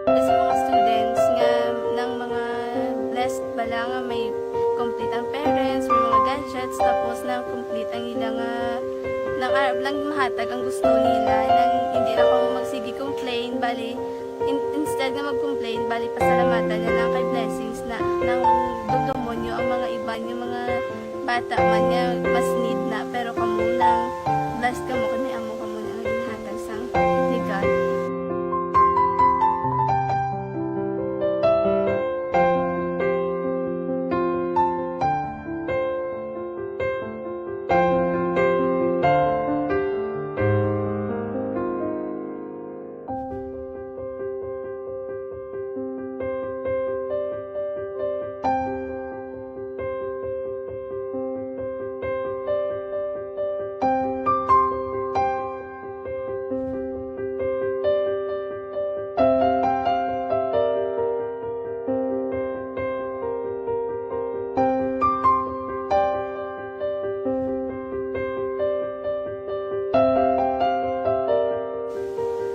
Sa mga students nga nang mga blessed bala nga may complete ang parents, may mga gadgets, tapos nang complete ang ila nga nang arab lang mahatag ang gusto nila, nang hindi na ko magsige complain, bali in, instead nga mag-complain, bali pasalamatan na lang kay blessings na nang dugdungon nyo ang mga iban nga mga bata man nga mas need na, pero kamo nang blessed kamo kay may amo kamo na nga ginhatag sang ni God.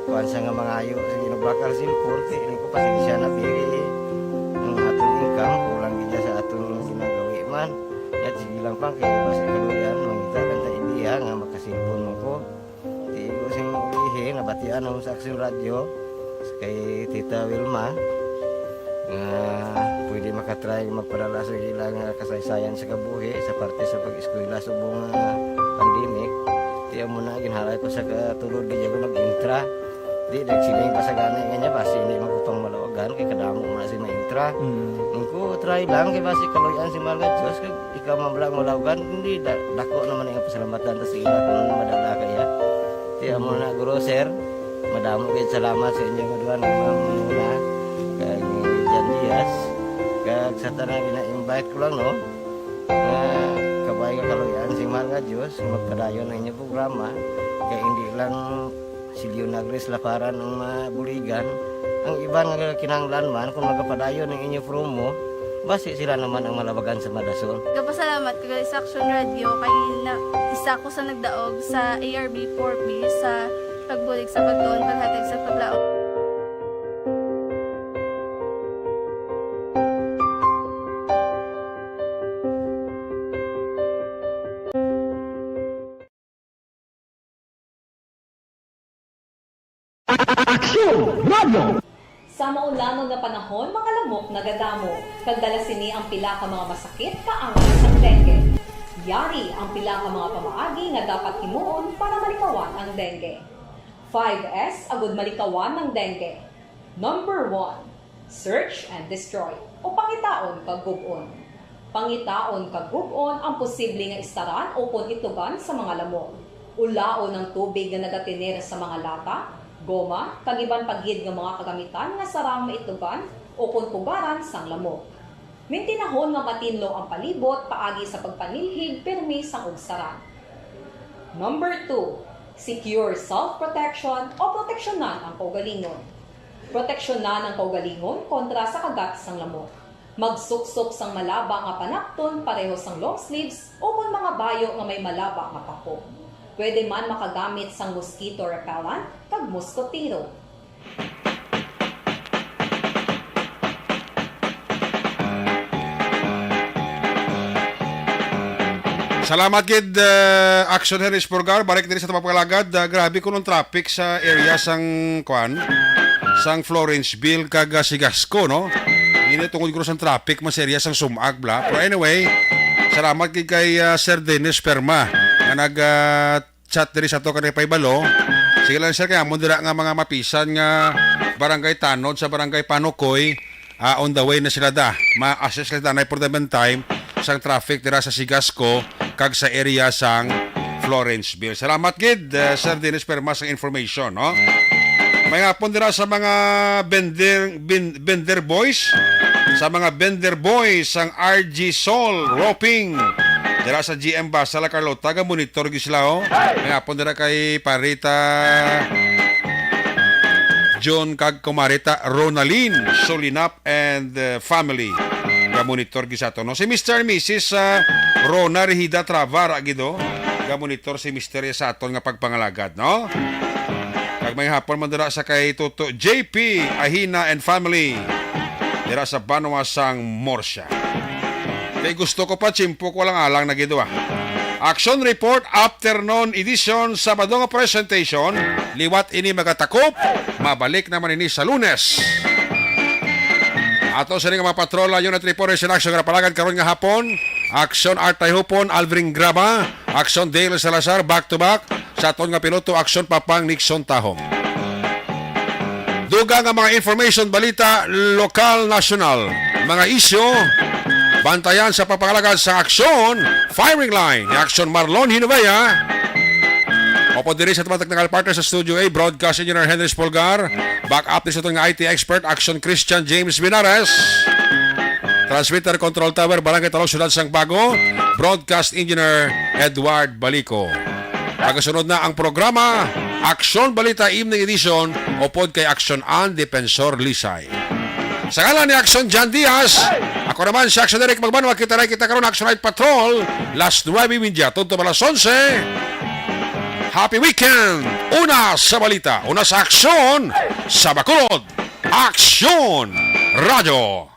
Kuan sa nga mangayo sa ginubakal simpon, kay ini ko pasensya na biri. Ang aton income, kulang gid sa aton ginagawi man. Yat sige lang pang kay basi kaluyan, mangita lang ta idea nga makasilpon man ko. Di ko sing ulihi, nabatian ako sa Aksyon Radyo, kay Tita Wilma, nga pwede makatry magpadala sa ila nga kasaysayan sa kabuhi sa parte sa pag-eskwela subong nga pandemic. Ti amo na ginhalay ko sa katulod, di ako nag-intra. Di nagsiling pa sa gani nga niya, basi hindi man ko pang malawagan kay kadamo man si maintra. Mm. Ko try lang kay basi kaluyan si mahal nga Diyos kag ikaw man lang malawagan, hindi da, dako naman ang pasalamatan ta sa ila kung ano madala kaya. Ti amo na guro, sir. Madamo gid salamat sa inyo nga duha ni Ma'am Muna kag ni Jan Diaz. Kag sa tanan gina-invite ko lang, no, nga kabay nga kaluyan sing mahal nga Dios nga magpadayon ang inyong programa, kay hindi lang si Leonagres Laparan ang mabuligan. Ang iban nga kinahanglan man, kung magapadayon ang inyo promo, basi sila naman ang malabagan sa madason. Gapasalamat ko gali sa Aksyon Radyo kay na, isa ko sa nagdaog sa A R B four B sa pagbulig sa pagtuon, paghatag sa paglaom. Aksyon Radyo! Sa maulangon nga panahon, mga lamok nagadamo, kag dala sini ang pila ka mga masakit kaangay sang dengue. Yari ang pila ka mga pamaagi nga dapat himuon para malikawan ang dengue. Five S agud malikawan ang dengue. Number one, search and destroy, o pangitaon kag gub-on. Pangitaon kag gub-on ang posible nga istaran ukon itugan sa mga lamok. Ulaon ang tubig nga nagatener sa mga lata, goma, kag iban pa gid nga mga kagamitan nga sarang maitugan ukon pugaran sang lamok. Mintinahon nga matinlo ang palibot paagi sa pagpanilhig pirmi sang ugsaran. Number two, secure self-protection o proteksyonan ang kaugalingon. Proteksyonan ang kaugalingon kontra sa kagat sang lamok. Magsuksok sang malaba nga panapton pareho sang long sleeves ukon mga bayo nga may malaba nga pako. Pwede man makagamit sang mosquito repellent kag mosquitero. Salamat gid, uh, Action Henry Spurgar. Balik diri sa tabang pangalagad. Uh, grabe kuno ang traffic sa area sang, kuan, sang Florenceville kag, uh, Sigasco, no? Ini tungod kuno sang traffic man sa area sang Sumac, bla. Pero anyway, salamat gid kay, uh, Sir Dennis Perma nga nag, uh, chat diri sa ato kanay paibalo. Sige lang, sir, kay amon dira nga mga mapisan nga barangay tanod sa barangay Panukoy, ah, on the way na sila da. Ma-assist sila danay for the meantime sang traffic dira sa Sigasco kag sa area sang Florenceville. Salamat gid, uh, Sir Dennis Perma, sa information, no? May hapon dira sa mga vendor, ben-, vendor boys, sa mga vendor boys sang R G Sol Roping. Dira sa G M Basa, La Carlota, ga monitor gyud sila, oh. May hapon dira kay Parita John kag Kumarita Ronalyn Solinap and, uh, family. Ga monitor gyud sa ato, no? Si Mister and Missus, uh, Rona Rehida Trava, ra gid, oh. Ga monitor si Mister sa aton nga pagpangalagad, no? Kag may hapon man dira sa kay Toto J P Ahina and family. Dira sa banwa sang Murcia. Kay gusto ko pa, tiyempo ko lang alang na gid, ah. Action Report, afternoon edition, Sabado nga presentation. Liwat ini magatakop. Mabalik naman ini sa Lunes. Ato sini nga mga patrola, Unit Report, Action, Action nga napalagad karon nga hapon. Action Art Tayhupon, Alvin Graba, Action Dale Salazar, back to back. Sa aton nga piloto, Action Papang Nixon Tahom. Dugang nga mga information, balita, lokal, nasyonal, mga isyu, bantayan sa pagpangalagad sa Action Firing Line ni Action Marlon Hinovea. Upod diri sa tabang technical partner sa Studio A, Broadcast Engineer Henry Spolgar. Back up ni sa aton nga I T expert, Action Christian James Binares. Transmitter Control Tower, Barangay Talog, Siyudad sang Bago. Broadcast Engineer Edward Balico. Pagasunod na ang programa, Aksyon Balita Evening Edition, upod kay Aksyon An Defensor Lisay. Sa ngalan ni Aksyon Jan Diaz, ako naman si Aksyon Eric Magbanwa, kita na kita karon, Aksyon Night Patrol, last nuebe y media, tungtong alas onse. Happy weekend! Una sa balita, una sa aksyon, sa Bacolod, Aksyon Radyo.